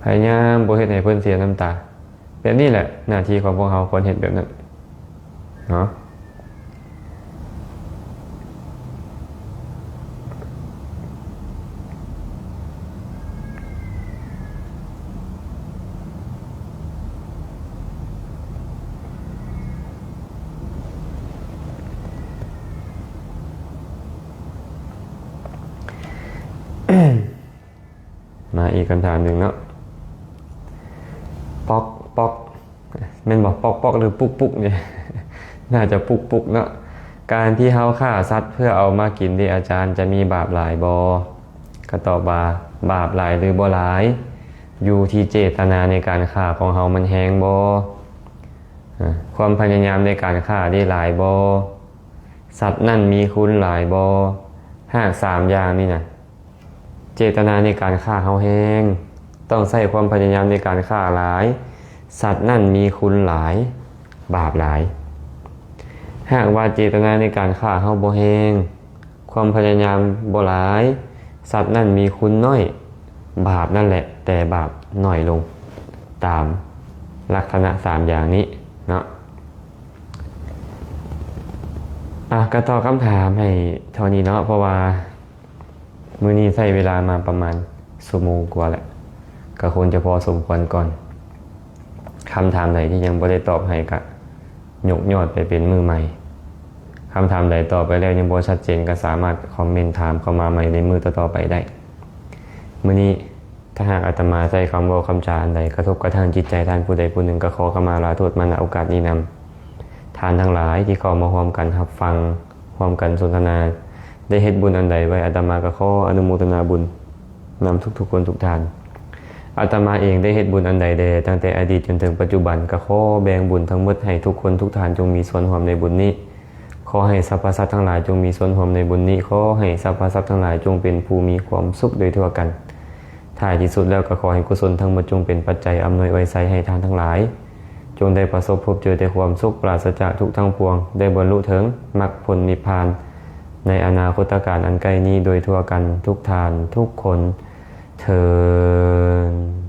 ພະຍາຍາມບໍ່ເຮັດໃຫ້ເພິ່ນເສຍນ້ຳຕາ. ແບບນີ້ແຫຼະ ໜ້າທີ່ຂອງພວກເຮົາຄວນເຮັດແບບນັ້ນເນາະ. ມາອີກຄຳຖາມໜຶ່ງເນາະ ປອກປອກ ແມ່ນບໍ່? ປອກປອກ ຫຼື ປຸກປຸກນີ້? ໜ້າຈະປຸກປຸກເນາະ. ການທີ່ເຮົາຂ້າສັດເພື່ອເອົາມາກິນນີ້ ອາຈານ ຈະມີບາບຫຼາຍບໍ່? ກໍຕອບວ່າ ບາບຫຼາຍ ຫຼື ບໍ່ຫຼາຍ ຢູ່ທີ່ເຈດຕະນາໃນການຂ້າຂອງເຮົາມັນແຮງບໍ່? ຄວາມພະຍາຍາມໃນການຂ້ານີ້ຫຼາຍບໍ່? ສັດນັ້ນມີຄຸນຫຼາຍບໍ່? ຫາກສາມຢ່າງນີ້ນະ ເຈດຕະນາໃນການຂ້າເຮົາແຮງ, ຕ້ອງໃຊ້ຄວາມພະຍາຍາມໃນການຂ້າຫຼາຍ, ສັດນັ້ນມີຄຸນຫຼາຍ, ບາບຫຼາຍ. ຫາກວ່າເຈດຕະນາໃນການຂ້າເຮົາບໍ່ແຮງ, ຄວາມພະຍາຍາມບໍ່ຫຼາຍ, ຊັບນັ້ນມີຄຸນໜ້ອຍ, ບາບນັ້ນແຫຼະແຕ່ບາບໜ້ອຍລົງ, ຕາມລັກສະນະສາມຢ່າງນີ້ເນາະ. ອ່ະ ກໍຕອບຄຳຖາມໃຫ້ເທົ່ານີ້ເນາະ, ເພາະວ່າມື້ນີ້ໃຊ້ເວລາມາປະມານຊົ່ວໂມງກວ່າແລ້ວ, ກໍຄົງຈະພໍສົມຄວນກ່ອນ. ຄຳຖາມໃດທີ່ຍັງບໍ່ໄດ້ຕອບໃຫ້ ກໍຍົກຍອດໄປເປັນມື້ໃໝ່. ຄຳຖາມໃດຕອບໄປແລ້ວຍັງບໍ່ຊັດເຈນ ກໍສາມາດຄອມເມັນຖາມເຂົ້າມາໃໝ່ໃນມື້ຕໍ່ໆໄປໄດ້. ມື້ນີ້ ຖ້າຫາກອາດຕະມາໃຊ້ຄຳເວົ້າຄຳຈາອັນໃດກະທົບກະທາງຈິດໃຈທ່ານຜູ້ໃດຜູ້ໜຶ່ງ ກໍຂໍຂະມາລາໂທດມາ ນະໂອກາດນີ້ນຳ. ທ່ານທັງຫຼາຍທີ່ເຂົ້າມາຮ່ວມກັນຮັບຟັງ, ຮ່ວມກັນສົນທະນາ ໄດ້ເຮັດບຸນອັນໃດໄວ້, ອາດຕະມາກໍຂໍອະນຸໂມທະນາບຸນນຳທຸກໆຄົນທຸກທ່ານ. ອາດຕະມາເອງໄດ້ເຮັດບຸນອັນໃດແດ່ ຕັ້ງແຕ່ອະດີດຈົນເຖິງປັດຈຸບັນ, ກໍຂໍແບ່ງບຸນທັງໝົດໃຫ້ທຸກຄົນທຸກທ່ານຈົ່ງມີສ່ວນຮ່ວມໃນບຸນນີ້. ຂໍໃຫ້ສັບພະສັດທັງຫຼາຍຈົ່ງມີສ່ວນຮ່ວມໃນບຸນນີ້. ຂໍໃຫ້ສັບພະສັດທັງຫຼາຍຈົ່ງເປັນຜູ້ມີຄວາມສຸກໂດຍທົ່ວກັນ. ທ້າຍທີ່ສຸດແລ້ວກໍຂໍໃຫ້ກຸສົນທັງໝົດຈົ່ງເປັນປັດໄຈອຳນວຍອວຍໄຊໃຫ້ທ່ານທັງຫຼາຍ ຈົ່ງໄດ້ປະສົບພົບເຈີແຕ່ຄວາມສຸກ ປາສະຈາກທຸກທັງປວງ, ໄດ້ບັນລຸເຖິງມັກຜົນນິບພານໃນອະນາຄົດຕະການອັນໃກ້ນີ້ໂດຍທົ່ວກັນທຸກທ່ານທຸກຄົນເທີ້ນ.